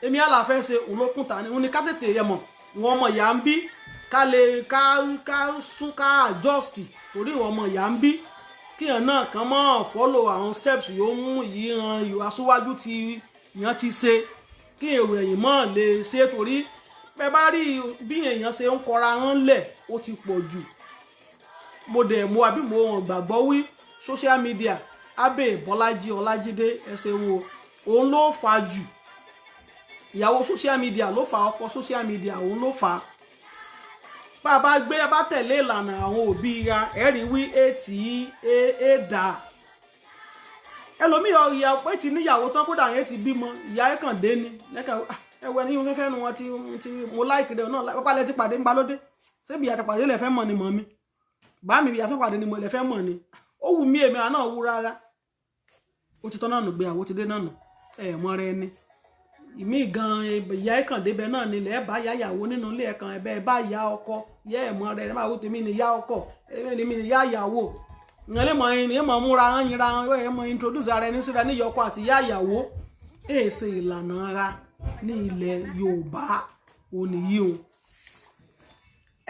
A: èmi àlàfẹ́ ṣe òun ló kùn tà ní òun ni ká tètè yẹ mọ̀ ìwọ̀n ọmọ ìyá ń bí ká lè ká ká sún ká adjust torí ìwọ̀n ọmọ ìyá ń bí kíyàn náà kàn mọ́ follow àwọn steps yóò mú ìran aṣíwájú tí ìyàn ti ṣe kí èrò ẹ̀yìn mọ́ lè ṣe torí bẹ́ẹ̀ bá rí bí èèyàn ṣe ń kọra hàn lẹ̀ ó ti pọ̀ jù. Mo dẹ̀ mo àbí mo hàn gbàgbọ́ wí social media abe Bọ́lájí Ọlájídé ẹ ṣeun o. Òun ló fà jù. Ìyàwó social media ló fà, ọkọ social media òun ló fà. Bá a bá gbé bá tẹ̀lé ìlànà àwọn òbí wa, ẹ̀rí wí ètì èdà. Ẹlòmíì ìyá pé ti níyàwó tán, kódà yẹn ti bímọ, ìyá ẹ̀ kàn dé ni lẹ́kàn ẹwẹ́ ní fẹ́fẹ́ nu wọn ti mo like rẹ̀ náà. Pápá lẹ ti pàdé ń balódé, ṣébi ìyá ti pàdé lẹ fẹ́ mọ̀ ni mọ̀ mi bá mi ìyá fẹ́ pàdé ni mo lẹ fẹ́ mọ̀ ni. Ó wù mí, èmi àná wú rárá. Ó ti tán náà nù, gbéyàwó ti dé náà nù. Ẹ̀ mọ́ rẹ ni ìmí gan, ìyá ẹ̀ kàn débẹ̀ náà ni lẹ́ẹ̀ bá yá ìyàwó nínú ilé ẹ̀ kan ẹ̀bẹ̀ bá yá ọkọ yẹ ẹ̀ mọ́ rẹ ẹ̀ máa wò. Tèmi ni yá ọkọ, èmi ni yá ìyàwó. Ìyẹn lè mọ ẹni mọ múra yínra ẹ, mọ introduce ara ẹni síra níyọ ọkọ àti ìyá ìyàwó. Èè ṣe ìlànà ara ní ilẹ̀ Yorùbá òní yìí o.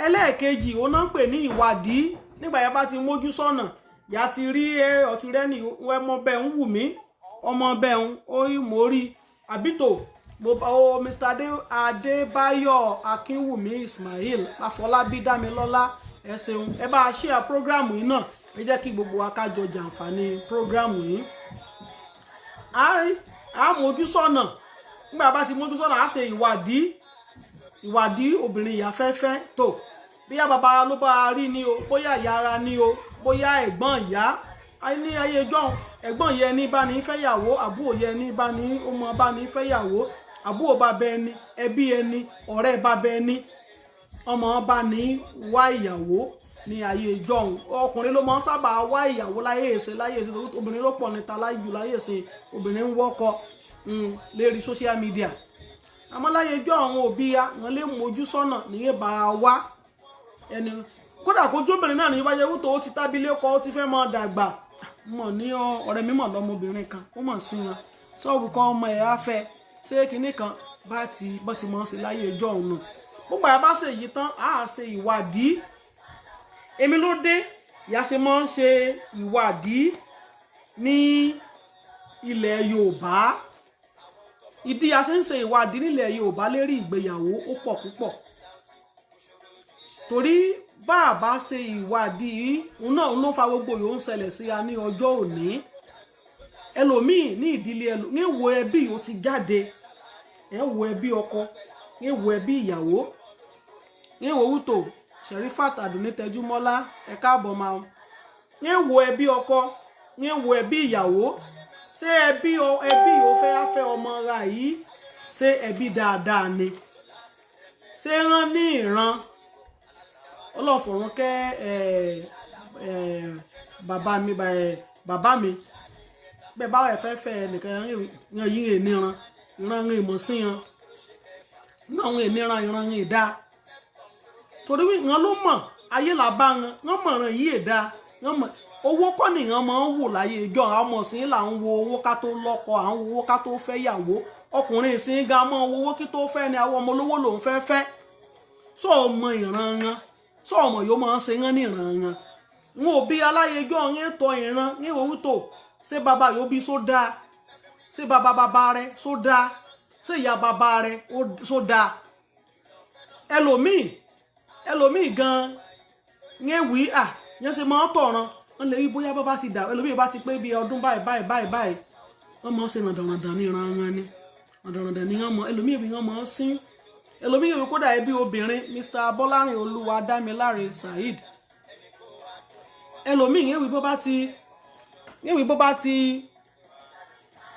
A: Ẹlẹ́ẹ̀kejì, òun náà ń pè ní ìwádìí. Nígbà yẹn bá ti mójú sọ́nà, yà ti rí ọtí rẹ́ni ọmọ bẹ́ẹ̀ ń wù mí, ọmọ bẹ́ẹ̀ ń ó mórí àbítò mo o. Mr Adébáyọ̀ Akínwùmí Ismail Afọlábí Dámilọ́lá, ẹ ṣeun. Ẹ bá a share program yìí náà, ẹ jẹ́ kí gbogbo wa ká jọ jàǹfààní program yìí. A mójú sọ́nà. Nígbà bá ti mójú sọ́nà, a ṣe ìwádìí. Ìwádìí obìnrin ìyá fẹ́fẹ́ tó, bóyá bàbá ló bá a rí ni o, bóyá ìyá ara ni o, bóyá ẹ̀gbọ́n ìyá ní ayé ìjọ́un, ẹ̀gbọ́n yẹn ní bá ní fẹ́yàwó, àbúrò yẹn ní bá ní ọmọ bá ní fẹ́yàwó, àbúrò bàbá ẹni, ẹbí ẹni, ọ̀rẹ́ bàbá ẹni, ọmọ bá ní wá ìyàwó ní ayé ìjọ́un. Ọkùnrin ló máa ń sábà wá ìyàwó láyé ìsìn. Láyé ìsìn, obìnrin ló pọ̀ níta láyé jù. Láyé ìsìn, obìnrin ń wọ́kọ lérí social media. Àmọ́ láyé ìjọ́, àwọn òbí ya wọn lè mójú sọ́nà níyẹn bá a wá ẹni. Kódà kó jóbìnrin náà ní bá jẹ́ wútó, ó ti tábílẹ̀ kọ́, ó ti fẹ́ máa dàgbà mọ̀ ní ọ̀rẹ́ mímọ̀ lọ́mọbìnrin kan, ó mọ̀ sí wọn sọ́ọ̀bù kan, ọmọ ẹ̀ á fẹ́ ṣé kinní kan bá ti mọ̀ ṣe láyé ìjọ́ òun náà. Gbogbo àyà bá ṣe èyí tán, á ṣe ìwádìí. Èmi ló dé ìyá ṣe máa ń ṣe ìwádìí ní ilẹ̀ Yorùbá. Ìdí a ṣe ń ṣe ìwádìí nílẹ̀ Yorùbá lérí ìgbéyàwó ó pọ̀ púpọ̀, torí bá a bá ṣe ìwádìí, òun náà ló fa gbogbo yòó ń ṣẹlẹ̀ sí wa ní ọjọ́ òní. Ẹlòmíì ní ìdílé ní wo ẹbí ó ti jáde, ẹ wo ẹbí ọkọ, ní wo ẹbí ìyàwó, ní wo wútò. Sherifat Adùnní Tẹjúmọ́lá, ẹ káàbọ̀ máa. Ní wo ẹbí ọkọ, ní wo ẹbí ìyàwó, ṣé ẹbí ò fẹ́ fẹ́ ọmọ ra yìí, ṣé ẹbí dáadáa ni, ṣé rán ní ìran ọlọ́fọ̀rún kẹ́ ẹ ẹ bàbá mi, bàbá mi bẹ́ẹ̀ báwa ẹ̀ fẹ́ fẹ́ nìkan yan yí ìníran ìran ń ìmọ̀ sí yan náà ń ìníran ìran ń ìdá, torí wọn ló mọ̀ ayé là bá wọn, wọn mọ̀ràn yìí èdá wọn mọ̀. Owó kọ́ nìyẹn máa ń wò láyé ìjọ. Àwọn ọmọ ìsìn là ń wo owó ká tó lọ́kọ, à ń wo owó ká tó fẹ́ yàwó. Ọkùnrin ìsìn gan máa wo owó kí tó fẹ́ ni. Àwọn ọmọ olówó lòún fẹ́ fẹ́. Sọ ọmọ ìran wọn, sọ ọmọ yóò máa ń ṣe wọn ní ìran wọn. Wọn ò bí aláyéjọ yẹn tọ ìran ní òwú tó. Ṣé bàbá yóò bí só dáa? Ṣé bàbá bàbá rẹ só dáa? Ṣé ìyá bàbá rẹ só dáa? Ẹlòmíì gan yẹn wí à yẹn ṣe máa ń tọ̀ràn wọn lè rí bóyá bàbá sì dà. Ẹlòmíì bá ti pé bí ọdún báyìí báyìí báyìí báyìí, wọ́n máa ń ṣe ràndànràndàn ní ìran wọn ni ràndànràndàn ní wọn mọ. Ẹlòmíì fi wọn máa ń sín ẹlòmíì fi. Kódà ẹbí obìnrin, Mr Bọ́lárìn Olúwa Dámiláre Saheed, ẹlòmíì yẹn wí bó bá ti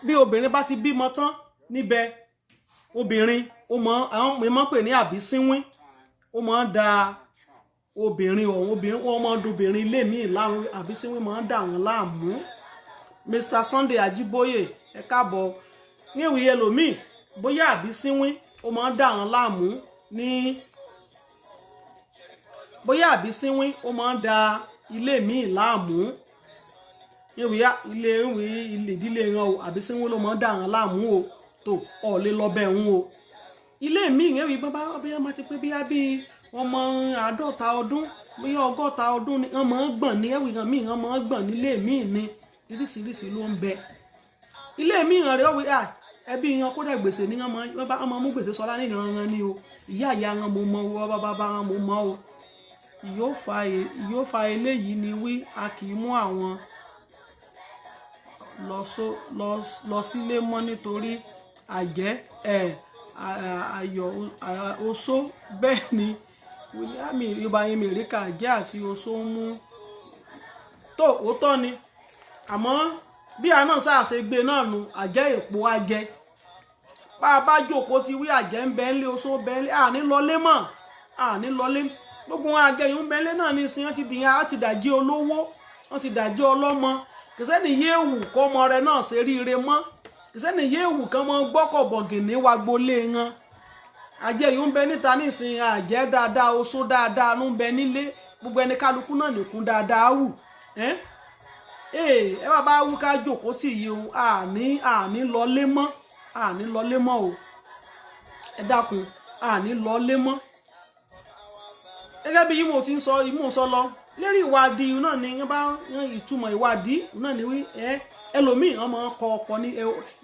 A: bí obìnrin bá ti bímọ tán níbẹ̀, obìnrin ó mọ àwọn mímọ́ pè ní àbísínwín, ó máa ń da obìnrin ọ̀hún. Obìnrin wọ́n máa ń dobìnrin ilé míì láwọn àbísínwín máa ń dà wọ́n láàmú. Mr Sunday Ajiboye, ẹ káàbọ̀. Ní ìwé ẹlòmíì, bóyá àbísínwín ó máa ń dà wọ́n láàmú ní, bóyá àbísínwín ó máa ń da ilé míì láàmú ìwé ilé ìwé ilé ìdílé wọn o, àbísínwín ló máa ń dà wọ́n láàmú o, tó ọ̀ lè lọ bẹ́ẹ̀ ń o. Ilé míì yẹn wí bá bóyá máa ti pé bíyá bíi ọmọ 50 ọdún, bóyá 60 ọdún ni wọ́n máa ń gbọ̀n ní ẹ̀wì kan míì, wọ́n máa ń gbọ̀n nílé míì ní. Oríṣiríṣi ló ń bẹ. Ilé míì rẹ̀ wí ẹbí wọn kódà gbèsè ní wọ́n bá wọn mú gbèsè sọlá ní ìran wọn ní o. Ìyá ìyá wọn mo mọ o, bàbá bàbá wọn mo mọ o. Yóò fa eléyìí ni wí a kì í mú àwọn. lọ sílé mọ́ nítorí àjẹ́ ẹ̀ ayọ̀ oṣó. Bẹ́ẹ̀ ni William Yorùbá yẹn mèríkà, àjẹ́ àti oṣó ń mú tó òótọ́ ni. Àmọ́ bí àná sáà ṣe gbé náà nu, àjẹ́ èpo ajẹ́ bá a bá jókòó ti wí, àjẹ́ ń bẹ ńlé, oṣó ń bẹ ńlé, àní lọlé mọ́, àní lọlé. Gbogbo wọn àjẹyìn ń bẹ ńlé náà ní ìsìn, wọn ti dìyàn, wọn ti dàjẹ́ olówó, wọn ti dàjẹ́ ọlọ́mọ. Kìsẹ́nì yéèwù kọ́mọ rẹ náà ṣe ríire mọ́, kìsẹ́nì yéèwù kan mọ́ gbọ́kọ̀ bọ̀gìnì wa gbolé wọn. Àjẹyìn ń bẹ níta nísìn, àjẹ́ dáadáa, oṣó dáadáa ń bẹ nílé. Gbogbo ẹni kálukú náà nìkún dáadáa wù ẹ́ ẹ bá bá wú ká jókòó tì yìí o. Àní lọlé mọ́, àní lọlé mọ́ o. Ẹ dákun, àní lọlé mọ́. Gẹ́gẹ́ bí mo ti ń sọ, ìmú sọ lọ lérí ìwádìí náà ni wọ́n bá ìtumọ̀ ìwádìí náà ni wí ẹ ẹlòmíì wọ́n máa ń kọ ọkọ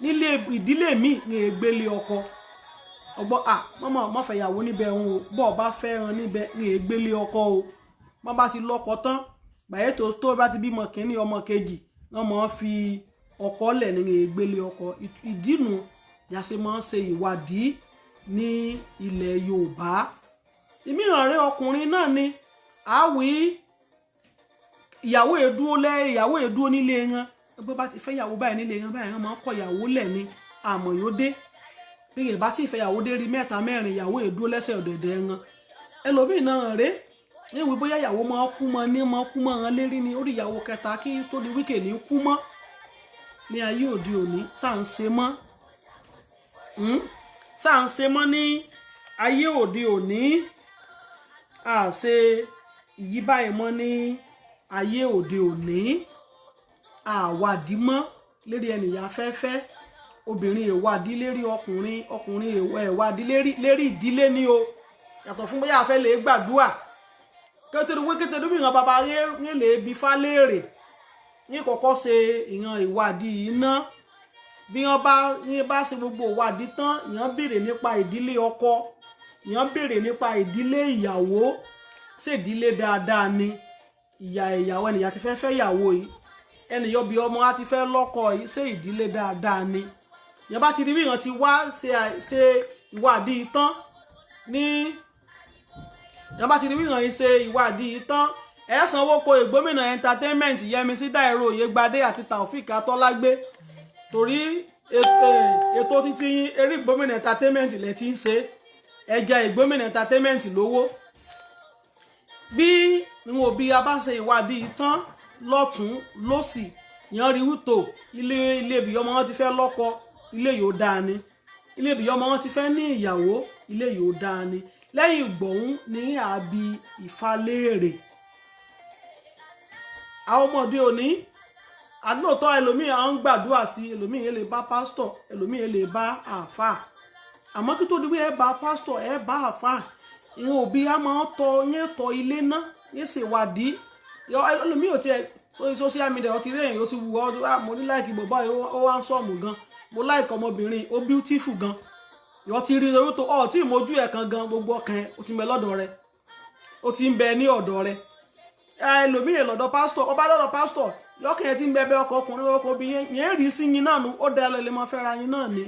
A: nílé ìdílé míì ní ègbélé ọkọ ọgbọ́n à mọ́mọ́ mọ́fẹ̀yàwó níbẹ̀ ń o, bọ́ ọ bá fẹ́ràn níbẹ̀ ní ègbélé ọkọ o. Wọ́n bá ti lọ́kọ tán gbàyè tó bá ti bímọ kínní, ọmọ kejì, wọ́n máa ń fi ọkọ lẹ̀ ní ègbélé ọkọ. Ìdínú yàtọ̀ máa ń ṣe ìwádìí ní ilẹ̀ Yorùbá. Ìmíràn rẹ ọkùnrin náà ni àwí ìyàwó èdúró lẹ, ìyàwó èdúró nílé wọn. Bó bá ti fẹ́ ìyàwó báyìí nílé wọn báyìí, wọ́n máa ń kọ ìyàwó lẹ̀ ni. Àmọ́ yóò dé bí yorùbá tí ìfẹ́ ìyàwó dé rí mẹ́ta mẹ́rin, ìyàwó èdúró lẹ́sẹ̀ ọ̀dẹ̀dẹ̀ wọn. Ẹlòmíì náà rèé níwèé bóyá ìyàwó máa kú mọ́ ní máa kú mọ́ wọn lérí ni, orí ìyàwó kẹta kí tó di wíkè ní kú mọ́. Ní ayé òde òní, sáà ń ṣe mọ́, sáà ń ṣe mọ́ ní ayé òde òní, à ṣe ìyí báyìí mọ́ ní ayé òde òní. Àwádìí mọ́ lérí ẹnìyà fẹ́fẹ́, obìnrin ìwádìí lérí ọkùnrin, ọkùnrin ìwádìí lérí ìdílé ni o. Yàtọ̀ fún bóyá a fẹ́ lè gbàdúrà kékeré wí kékeré bí ìran bàbá yẹn lè bi fá léèrè ní kọ́kọ́ ṣe ìran ìwádìí iná. Bí wọ́n bá yẹn bá ṣe gbogbo ìwádìí tán, ìyẹn béèrè nípa ìdílé ọkọ, ìyẹn béèrè nípa ìdílé ìyàwó. Ṣèdílé dáadáa ni ìyá ìyàwó ẹnìyà ti fẹ́ fẹ́ ìyàwó yìí, ẹnìyàn bí ọmọ á ti fẹ́ lọ́kọ yìí, ṣé ìdílé dáadáa ni? Ìyẹn bá ti rí bí ìyẹn ti wá ṣe ìwádìí tán ní, ìyẹn bá ti rí bí ìyẹn ṣe ìwádìí tán, ẹ sanwó ko Ìgbómìnà Entertainment, Yẹmisí Dáìró Oyègbadé àti Taofik Atọ́lágbé, torí ètò títí yín eré Ìgbómìnà Entertainment lẹ ti ń ṣe. Ẹ jẹ Ìgbómìnà Entertainment lówó. Bí wọn òbí a bá ṣe ìwádìí tán lọ́tún lọ́sì, yẹn rí wútò ilé ibi ọmọ wọn ti fẹ́ lọ́kọ, ilé yóò dáa ni. Ilé ibi ọmọ wọn ti fẹ́ ní ìyàwó, ilé yóò dáa ni. Lẹ́yìn ìgbọ̀hún ní àbí ìfaléèrè. Àwọn ọmọdé òní àlóòótọ́, ẹlòmíì à ń gbàdúrà sí, ẹlòmíì lè bá pásítọ̀, ẹlòmíì lè bá àáfàá. Àmọ́ kí tó di wí ẹ bá pásítọ̀, ẹ bá àáfàá, ìyẹn òbí a máa tọ yẹn tọ ilé náà, yẹn ṣèwádìí. Ẹlòmíì ò tiẹ̀ sórí social media, ó ti rí èyàn, ó ti wù ọ́, mo ní like bàbá yìí, ó wá ń sọ̀mù gan, mo like ọmọbìnrin, ó beautiful gan. Ìwọ ti rí orí tó ọ tí ìmojú ẹ̀ kan gan, gbogbo ọkàn ẹ̀ ó ti ń bẹ lọ́dọ̀ rẹ, ó ti ń bẹ ní ọ̀dọ̀ rẹ. Ẹlòmíì lọ́dọ̀ pásítọ̀, ọba lọ́dọ̀ pásítọ̀, yọkàn ẹ̀ ti ń bẹ bẹ ọkọ ọkùnrin, ọkọ obìnrin yẹn rí sí yín náà nu, ó dá ẹ lọ lè mọ fẹ́ra yín náà ni.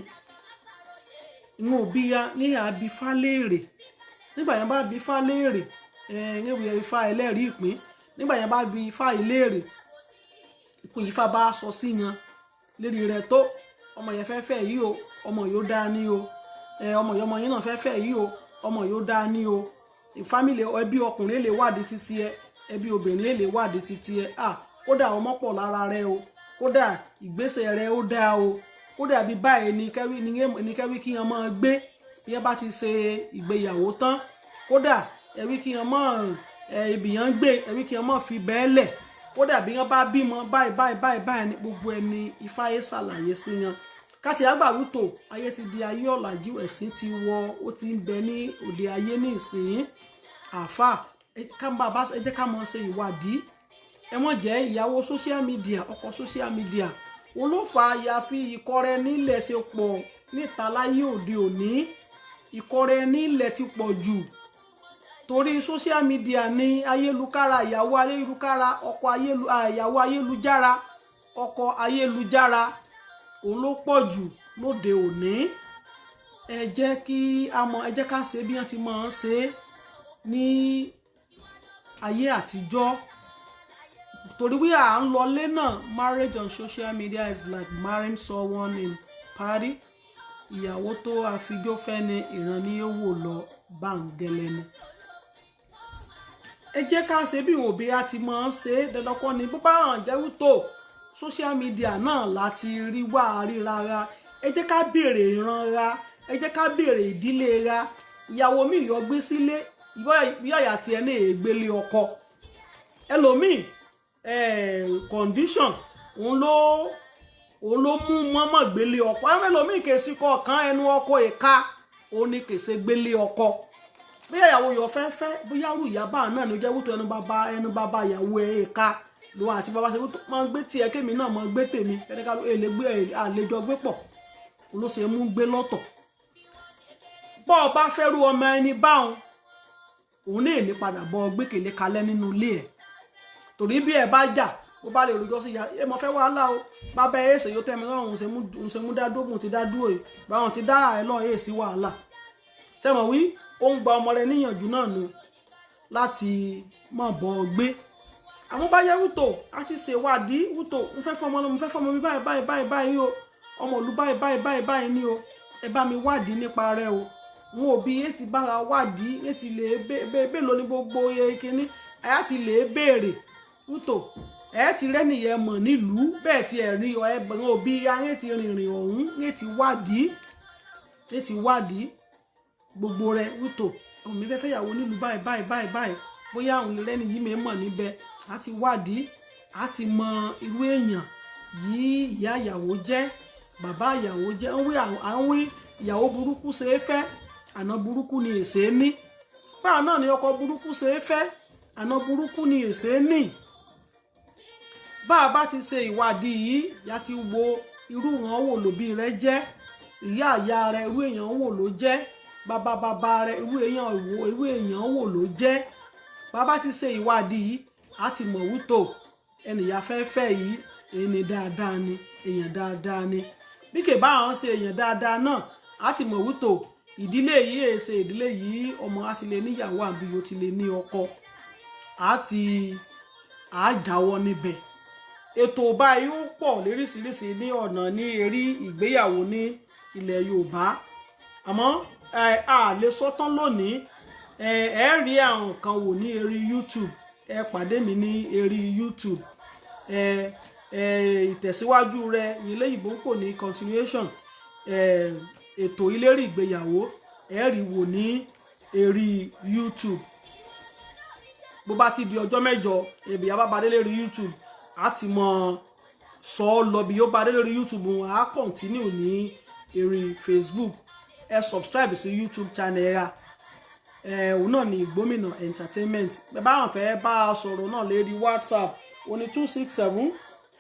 A: Ìwọ̀n òbí ya ní àbí fáléèrè. Nígbà yẹn bá bí fá léèrè, níbi ifá ẹlẹ́rìí ìpín, nígbà yẹn bá bí ifá ìléèrè, ikú ifá bá sọ sí yan lérí rẹ tó ọmọ yẹn fẹ́ fẹ́ yìí o, ọmọ yóò dáa ní o. Ọmọ yìí, ọmọ yẹn náà fẹ́ fẹ́ yìí o, ọmọ yóò dáa ní o. Family ẹbí ọkùnrin lè wádìí títí ẹ, ẹbí obìnrin lè wádìí títí ẹ. À kódà ọmọ pọ̀ lára rẹ o, kódà ìgbésẹ̀ rẹ ó dáa o, kódà bí báyìí ní kẹ́wí ní kẹ́wí kí wọn máa gbé bí wọn bá ti ṣe ìgbéyàwó tán. Kódà ẹwí kí wọn máa ibì yẹn ń gbé, ẹwí kí wọn máa fi bẹ́ẹ̀ lẹ̀. Kódà bí wọn bá bímọ báyìí báyìí báyìí báyìí ní gbogbo ẹni ifáyé ṣàlàyé sí wọn. Káṣí àgbà wútò ayé ti di ayé ọ̀làjú, ẹ̀sìn ti wọ, ó ti ń bẹ ní òde ayé ní ìsìn. Àáfà ẹ jẹ́ ká mọ̀ ṣe ìwádìí. Ẹ wọ́n jẹ́ ìyàwó social media, ọkọ social media, wọn ló fa àyàfi ìkọrẹ nílẹ̀ ṣe pọ̀ níta láyé òde òní. Ìkọrẹ nílẹ̀ ti pọ̀ jù torí social media ní ayélujára, ìyàwó ayélujára, ọkọ ìyàwó ayélujára. Ọkọ ayélujára òun ló pọ̀ jù lóde òní. Ẹ jẹ́ kí a mọ̀, ẹ jẹ́ ká ṣe bí wọ́n ti máa ń ṣe ní ayé àtijọ́, torí wí à ń lọlé náà. Marriage on social media is like marrying someone in party. Ìyàwó tó àfijó fẹ́ ni ìran ní wò lọ báńgẹ́lẹ́ ni. Ẹ jẹ́ ká ṣe bí òbí a ti máa ń ṣe. Dandan kọ́ ni bó bá hàn jẹ́ wútò social media náà láti rí wá ríra ra. Ẹ jẹ́ ká béèrè ìran ra, ẹ jẹ́ ká béèrè ìdílé ra. Ìyàwó mi yọ gbé sílé yíyàyà tiẹ̀ ní ègbélé ọkọ ẹlòmíì, condition òun ló mú mọ́mọ́ gbélé ọkọ. Ẹlòmíì kèsì kọ̀ọ̀kan ẹnu ọkọ ìka òun ni kèsè gbélé ọkọ. Bóyá ìyàwó yọ fẹ́ fẹ́, bóyá rú ìyá bá náà ló jẹ́ wútó ẹnu bàbá ìyàwó ẹ̀ ìka ló àti bàbá ṣe wútó máa ń gbé tiẹ̀, kémi náà máa ń gbé tèmi, kẹ́nìkan èlé gbé àlejò gbé pọ̀ ló ṣe mú gbé lọ́tọ̀. Bọ́ ọ bá fẹ́ rú ọmọ ẹni báwọn, òun ní èní padà bọ́ gbékèlé kalẹ̀ nínú ilé ẹ̀, torí bí ẹ bá jà, bó bá lè rojọ́ sí ìyá ẹ mọ̀ fẹ́ wàhálà o. Bàbá ẹ ṣe yóò tẹ́ mi lọ́rùn, òun ṣe mú dá dógùn ti dá dúró yìí, báwọn ti dá ẹ lọ́ọ̀ ẹ̀ sí wàhálà. Sẹ́wọ̀n wí ó ń gba ọmọ rẹ níyànjú náà nu láti má bọ́ ọ gbé. Àwọn bá yẹ wútò a ti ṣèwádìí wútò, mo fẹ́ fọmọ, mo fẹ́ fọmọ mi báyìí báyìí báyìí báyìí o, ọmọ ìlú báyìí báyìí báyìí báyìí ni o, ẹ bá mi wádìí nípa rẹ o. Wọn ò bí etí bára wádìí etí lè bẹ́ẹ̀ ló ní gbogbo kínní ẹ̀yà ti lè béèrè wútò ẹ ti rẹ́nìyẹn mọ̀ nílùú bẹ́ẹ̀ ti ẹ̀ rí wọn òbí ayé ti rìnrìn ọ̀hún etí wádìí gbogbo rẹ wútò, ọmọ mi fẹ́ fẹ́ yàwó nílùú báyìí báyìí báyìí báyìí, bóyá àwọn rẹ́ni yìí mi mọ̀ níbẹ̀. Á ti wádìí, á ti mọ irú èèyàn yìí ìyá ìyàwó jẹ́, bàbá ìyàwó jẹ́. À ń wí ìyàwó burúkú ṣe é fẹ́, àna burúkú ni èsè ní. Báà náà ni ọkọ burúkú ṣe é fẹ́, àna burúkú ni èsè ní. Bá a bá ti ṣe ìwádìí yìí, ya ti wo irú wọn wò lòbí rẹ jẹ́, ìyá ìyá rẹ irú èèyàn wò ló jẹ́, bàbá bàbá rẹ irú èèyàn wò ló jẹ́. Bàbá ti ṣe ìwádìí yìí, a ti mọ̀ wútò ẹnìyà fẹ́fẹ́ yìí, ẹni dáadáa ni, èèyàn dáadáa ni. Bí kè bá àwọn ṣe èèyàn dáadáa náà, a ti mọ̀ wútò ìdílé yìí èè ṣe ìdílé yìí ọmọ á ti lè níyàwó àbí yóò ti lè ní ọkọ, á ti á jáwọ́ níbẹ̀. Ètò báyìí ó pọ̀ lóríṣiríṣi ní ọ̀nà ní eré ìgbéyàwó ní ilẹ̀ Yorùbá, àmọ́ a lè sọ tán lónìí. Ẹ rí àwọn kan wò ní eré YouTube, ẹ pàdé mi ní eré YouTube. Ẹ ẹ ìtẹ̀síwájú rẹ ilé ìbò ń pò ní continuation. Ètò ìlérí ìgbéyàwó, ẹ rí wò ní eré YouTube. Bó bá ti di ọjọ́ 8, ebi abábadé lérí YouTube, a ti mọ sọ ọ́ lọ bí yóò bá dé lórí YouTube, a continue ní eré Facebook. Ẹ subscribe sí YouTube channel ra ẹ, òun náà ní Ìgbómìnà Entertainment. Bẹ́ẹ̀ bá wọn fẹ́ bá a sọ̀rọ̀ náà lérí WhatsApp, ó ní 267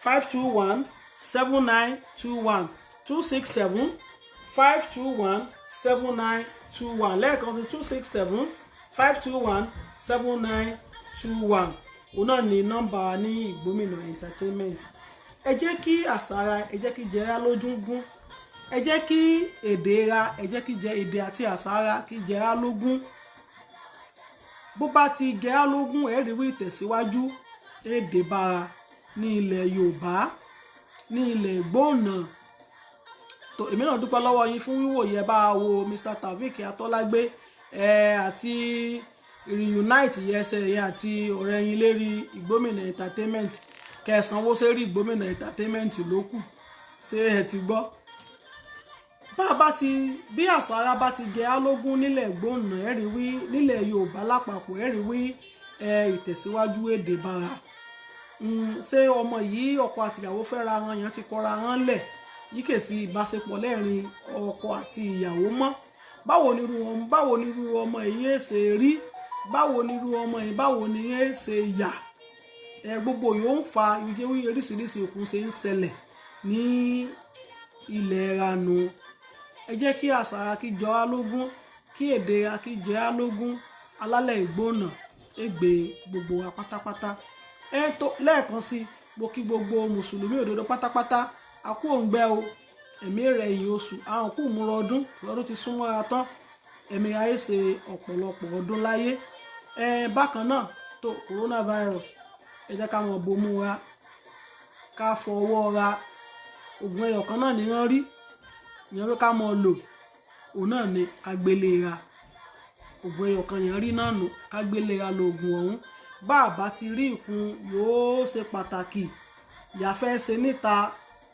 A: 521 7921, 267 521 7921. Lẹ́ẹ̀kan sí, 267 521 7921, òun náà ní nọ́mbà ní Ìgbómìnà Entertainment. Ẹ jẹ́ kí àṣà ra, ẹ jẹ́ kí jẹ́ á lójú gún. Ẹ jẹ́ kí èdè ra, ẹ jẹ́ kí jẹ́ èdè àti àṣà ra kí jẹ́ á lógún. Bó bá ti jẹ́ á lógún, ẹ rí wí ìtẹ̀síwájú èdè bára ní ilẹ̀ Yorùbá, ní ilẹ̀ Ìgbóònà tó. Èmi náà dúpẹ́ lọ́wọ́ yín fún wíwò yẹ bá a wo Mr Taofeek Atọ́lágbé ẹ àti Reunite yẹsẹ̀ yẹn àti ọ̀rẹ́ yín lérí Ìgbómìnà Entertainment. Kẹsànwó sérí Ìgbómìnà Entertainment ló kù. Ṣé ẹ ti gbọ́? Bá a bá ti bí àṣà ara bá ti jẹ álógún nílẹ̀ Ìgbóònà, ẹ rí wí nílẹ̀ Yorùbá lápapọ̀, ẹ rí wí ẹ ìtẹ̀síwájú èdè bára. Ṣé ọmọ yìí, ọkọ àtìyàwó fẹ́ra wọn yẹn ti kọra wọn lẹ̀ yìí, kè sí ìbáṣepọ̀ lẹ́rìn ọkọ àti ìyàwó mọ́. Báwo ni irú ọmọ yìí ṣe rí? Báwo ni irú ọmọ yìí, báwo ni ẹ ṣe yà ẹ? Gbogbo yóò ń fa ìjẹ́ wí oríṣiríṣi òkun ṣe ń ṣẹlẹ̀ ní ilẹ̀ ranu. Ẹ jẹ́ kí àṣà kí jọ á lógún, kí èdè kí jẹ́ á lógún. Alálẹ̀ Ìgbóònà ègbè gbogbo wa pátápátá. Ẹ tó lẹ́ẹ̀kan sí, gbogbo Mo kí gbogbo mùsùlùmí òdodo pátápátá, a kú òǹgbẹ o, ẹ̀mí rẹ̀ ìyìn oṣù àwọn kú múra ọdún, ọdún ti súnmọ́ ara tán, ẹ̀mí ayé ṣe ọ̀pọ̀lọpọ̀ ọdún láyé. Ẹ bákan náà tó coronavirus, ẹ jẹ́ ká mọ̀ bomú wa, ká fọwọ́ ra. Oògùn ẹyọ kan náà ní wọ́n rí ìyẹn pé ká mọ̀ lò, òun náà ni ká gbélé ra. Oògùn ẹyọ kan yẹn rí náà nù, ká gbélé ra lo oògùn ọ̀hún. Bá a bá ti rí ìkun yóò ṣe pàtàkì ìyàfẹ́ ṣe níta,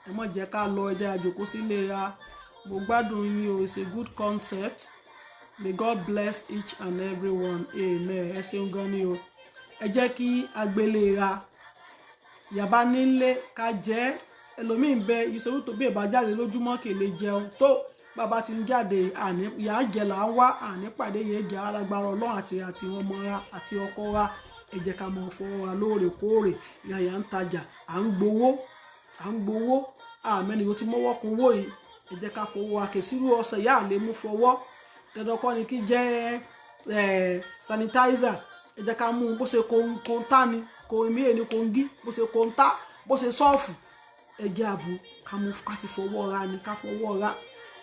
A: ẹ má jẹ́ ká lọ, ẹ jẹ́ a jókòó sílé ra. Mo gbádùn yín o. It's a good concept. May God bless each and every one. Amen. Ẹ ṣeun gan ni o. Ẹ jẹ́ kí agbélé ra yàbá nílé ká jẹ́. Ẹlòmíín bẹ ìṣòro tó bí ẹ bá jáde lójúmọ́ kì í lè jẹun. Tó bàbá ti ń jáde, àní ìyá jẹ là ń wá, àní pàdé yẹn jẹ alágbára Ọlọ́run àti ọmọ ra àti ọkọ ra. Ẹ jẹ́ ká mọ̀ fọwọ́ ra lóòrèkóòrè. Ìyá yà ń tajà, à ń gbowó, à ń gbowó, àmẹ́ni yóò ti mọ́wọ́ kun owó yìí. Ẹ jẹ́ ká fọwọ́ wa kèsírú ọ̀sẹ̀ yá lè mú fọwọ́. Dandan kọ́ ni kí jẹ́ sanitizer. Ẹ jẹ́ ká mú un bó ṣe kóńtà ni, kò mí èní kóńgí, bó ṣe kóńtà, bó ṣe sọ́ọ̀fù. Ẹ jẹ́ àbú ká mú ká ti fọwọ́ ra ni, ká fọwọ́ ra,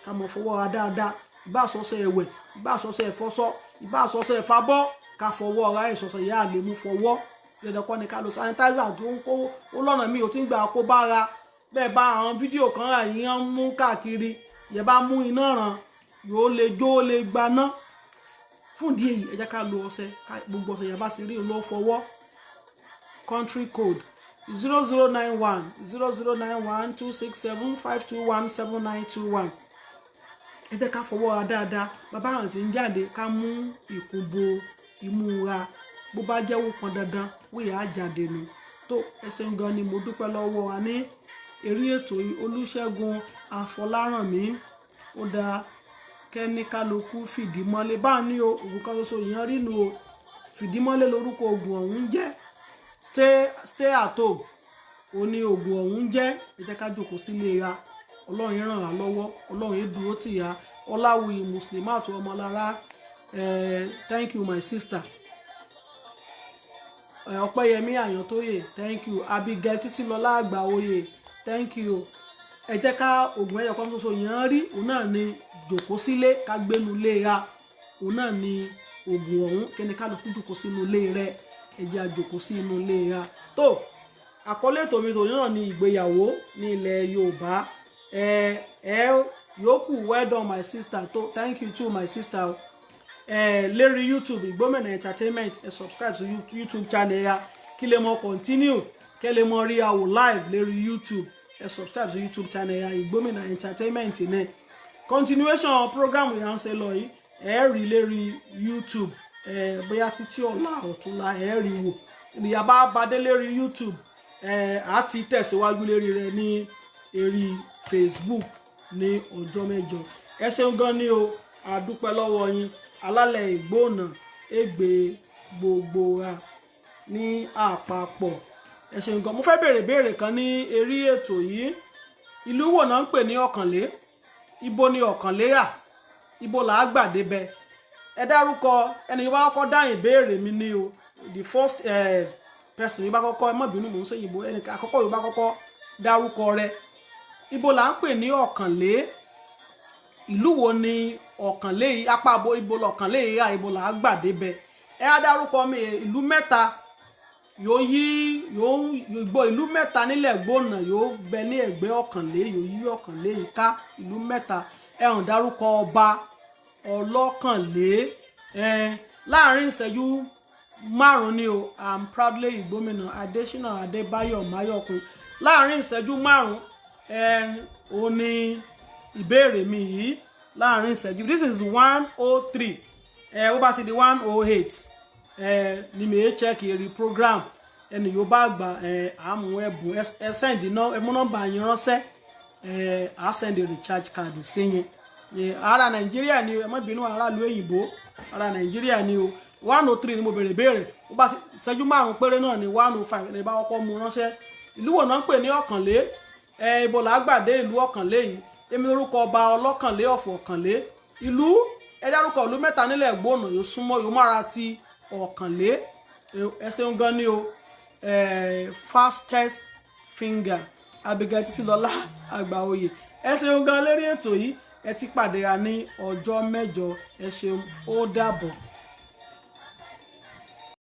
A: ká mọ̀ fọwọ́ ra dáadáa. Ìbá àsọsẹ ẹ̀wẹ̀, ìbá àsọsẹ ẹ̀fọṣọ, ìbá àsọsẹ ẹ̀fabọ́, ká fọwọ́ ra. Ìsọsẹ yá lè mú fọwọ́. Dandan kọ́ ni ká lo sanitizer tó ń kó ó lọ́nà míì ó ti ń gbà kó bára bẹ́ẹ̀. Bá àwọn fídíò kan rà yín ń mú káàkiri yẹ, bá mú iná ràn yóò lè jó, lè gbaná. Fún ìdí èyí, ẹ jẹ́ ká lo ọṣẹ, gbogbo ọṣẹ yẹn bá ti rí ló fọwọ́. Country code 0091 0091 267 521 7921. Ẹ jẹ́ ká fọwọ́ ra dáadáa. Bàbá àwọn tí ń jáde, ká mú ìkúnbo imú ra, bó bá jẹ́ ó pọn dandan wíyà á jáde nu tó. Ẹ ṣeun gan ni, mo dúpẹ́ lọ́wọ́ wa ní eré ètò yìí. Olùṣègùn Àfọlárànmí, ó dáa kẹ́ni kálukú fìdí mọ́lé báà ní o. Ògùn kan ṣoṣo yẹn rí nu o, fìdímọ́lé lórúkọ oògùn ọ̀hún jẹ́. Stay at home ó ní oògùn ọ̀hún jẹ́. Ẹ jẹ́ ká jókòó sílé ra. Ọlọ́run ràn wá lọ́wọ́, Ọlọ́run yìí dúró tì yá. Ọláwùyí Muslimat Ọmọlára, thank you, my sister. Ọpẹ́yẹmí Àyàntóyè, thank you. Abigail Títílọlá Àgbàoyè, thank you. Ẹ jẹ́ ká oògùn ẹyọ kan ṣoṣo yẹn rí, òun náà ni jòkó sílé, ká gbénu lé ra, òun náà ni oògùn ọ̀hún. Kẹ́ni kálukú jòkó sínú ilé rẹ̀, ẹ jẹ́ a jòkó sí inú ilé ra. Tó àkọlé ètò mi tòní náà ni ìgbéyàwó ní ilẹ̀ Yorùbá. Ẹ ẹ yòókù, well done, my sister. Tó thank you too, my sister. Ẹ lérí YouTube, Ìgbómìnà Entertainment, ẹ subscribe to YouTube channel ya kí lè mọ continue, kí lè mọ rí àwò live lérí YouTube. Ẹ subscribe to YouTube channel ya, Ìgbómìnà Entertainment ní continuation program yà ń ṣe lọ yìí. Ẹ rí lérí YouTube, ẹ bóyá títí ọ̀la ọ̀túnla ẹ rí wò. Ìyá bá badé lérí YouTube, ẹ á ti tẹ̀síwájú lérí rẹ̀ ní eré Facebook ní ọjọ́ mẹ́jọ. Ẹ ṣeun gan ni o, a dúpẹ́ lọ́wọ́ yín. Alálẹ̀ Ìgbóònà ègbè gbogbo wa ní àpapọ̀. Ẹ ṣeun gan. Mo fẹ́ béèrè béèrè kan ní eré ètò yìí. Ìlú wo náà ń pè ní Ọ̀kànlé? Ibo ni Ọ̀kànlé rà? Ibo là á gbà débẹ̀? Ẹ dárúkọ ẹni yóò bá kọ́kọ́ dáhùn ìbéèrè mi ní o. The first person yóò bá kọ́kọ́, ẹ má bínú, mò ń ṣe ìbò, ẹni àkọ́kọ́ yóò bá kọ́kọ́ dárúkọ rẹ̀. Ibo là ń pè ní Ọ̀kànlé? Ìlú wo ni Ọ̀kànlé yìí? Apá abo ibo lọ̀kànlé yìí rà? Ibo là á gbà débẹ̀? Ẹ á dárúkọ mi ìlú mẹ́ta yóò yí yóò gbọ́, ìlú mẹ́ta nílẹ̀ gbóná yóò bẹ ní ẹ̀gbẹ́ Ọ̀kànlé, yóò yí Ọ̀kànlé yìí ká, ìlú mẹ́ta. Ẹ hàn dárúkọ ọba Ọlọ́kànlé ẹ láàrin ìṣẹ́jú 5 ni o. I'm proudly Ìgbómìnà. Adésínà Adébáyọ̀ Máyọ̀kun, láàrin ìṣẹ́jú 5 ẹ ò ní ìbéèrè mi yìí láàrin ìṣẹ́jú. This is 1:03. Ẹ ó bá ti di 1:08 ẹ ní mi check èrè program. Ẹni yóò bá gbà ẹ àmú ẹbùn. Ẹ send náà, ẹ mú nọ́mbà yín ránṣẹ́, ẹ á send recharge card sí yín. Ará Nàìjíríà ni, ẹ má bínú, aráàlú òyìnbó, ará Nàìjíríà ni o. 1:03 ni mo béèrè béèrè. Ó bá ìṣẹ́jú 5 péré náà ni. 1:05, ẹni bá kọ́kọ́ mú ránṣẹ́. Ìlú wo náà ń pè ní Ọ̀kànlé? Ẹ ibo là á gbàdé ìlú Ọ̀kànlé yìí? Èmi lórúkọ ọba Ọlọ́kànlé ọ̀fọ̀ Ọ̀kànlé. Ìlú, ẹ dárúkọ ìlú mẹ́ta nílẹ̀ Gbóònà yóò súnmọ́, yóò mára ti Ọ̀kànlé. Ẹ ṣeun gan ni o. Fastest Finger, Abigail Títílọlá Àgbàoyè, ẹ ṣeun gan lórí ètò yìí. Ẹ ti pàdé ra ní ọjọ́ 8. Ẹ ṣeun, ó dàbọ̀.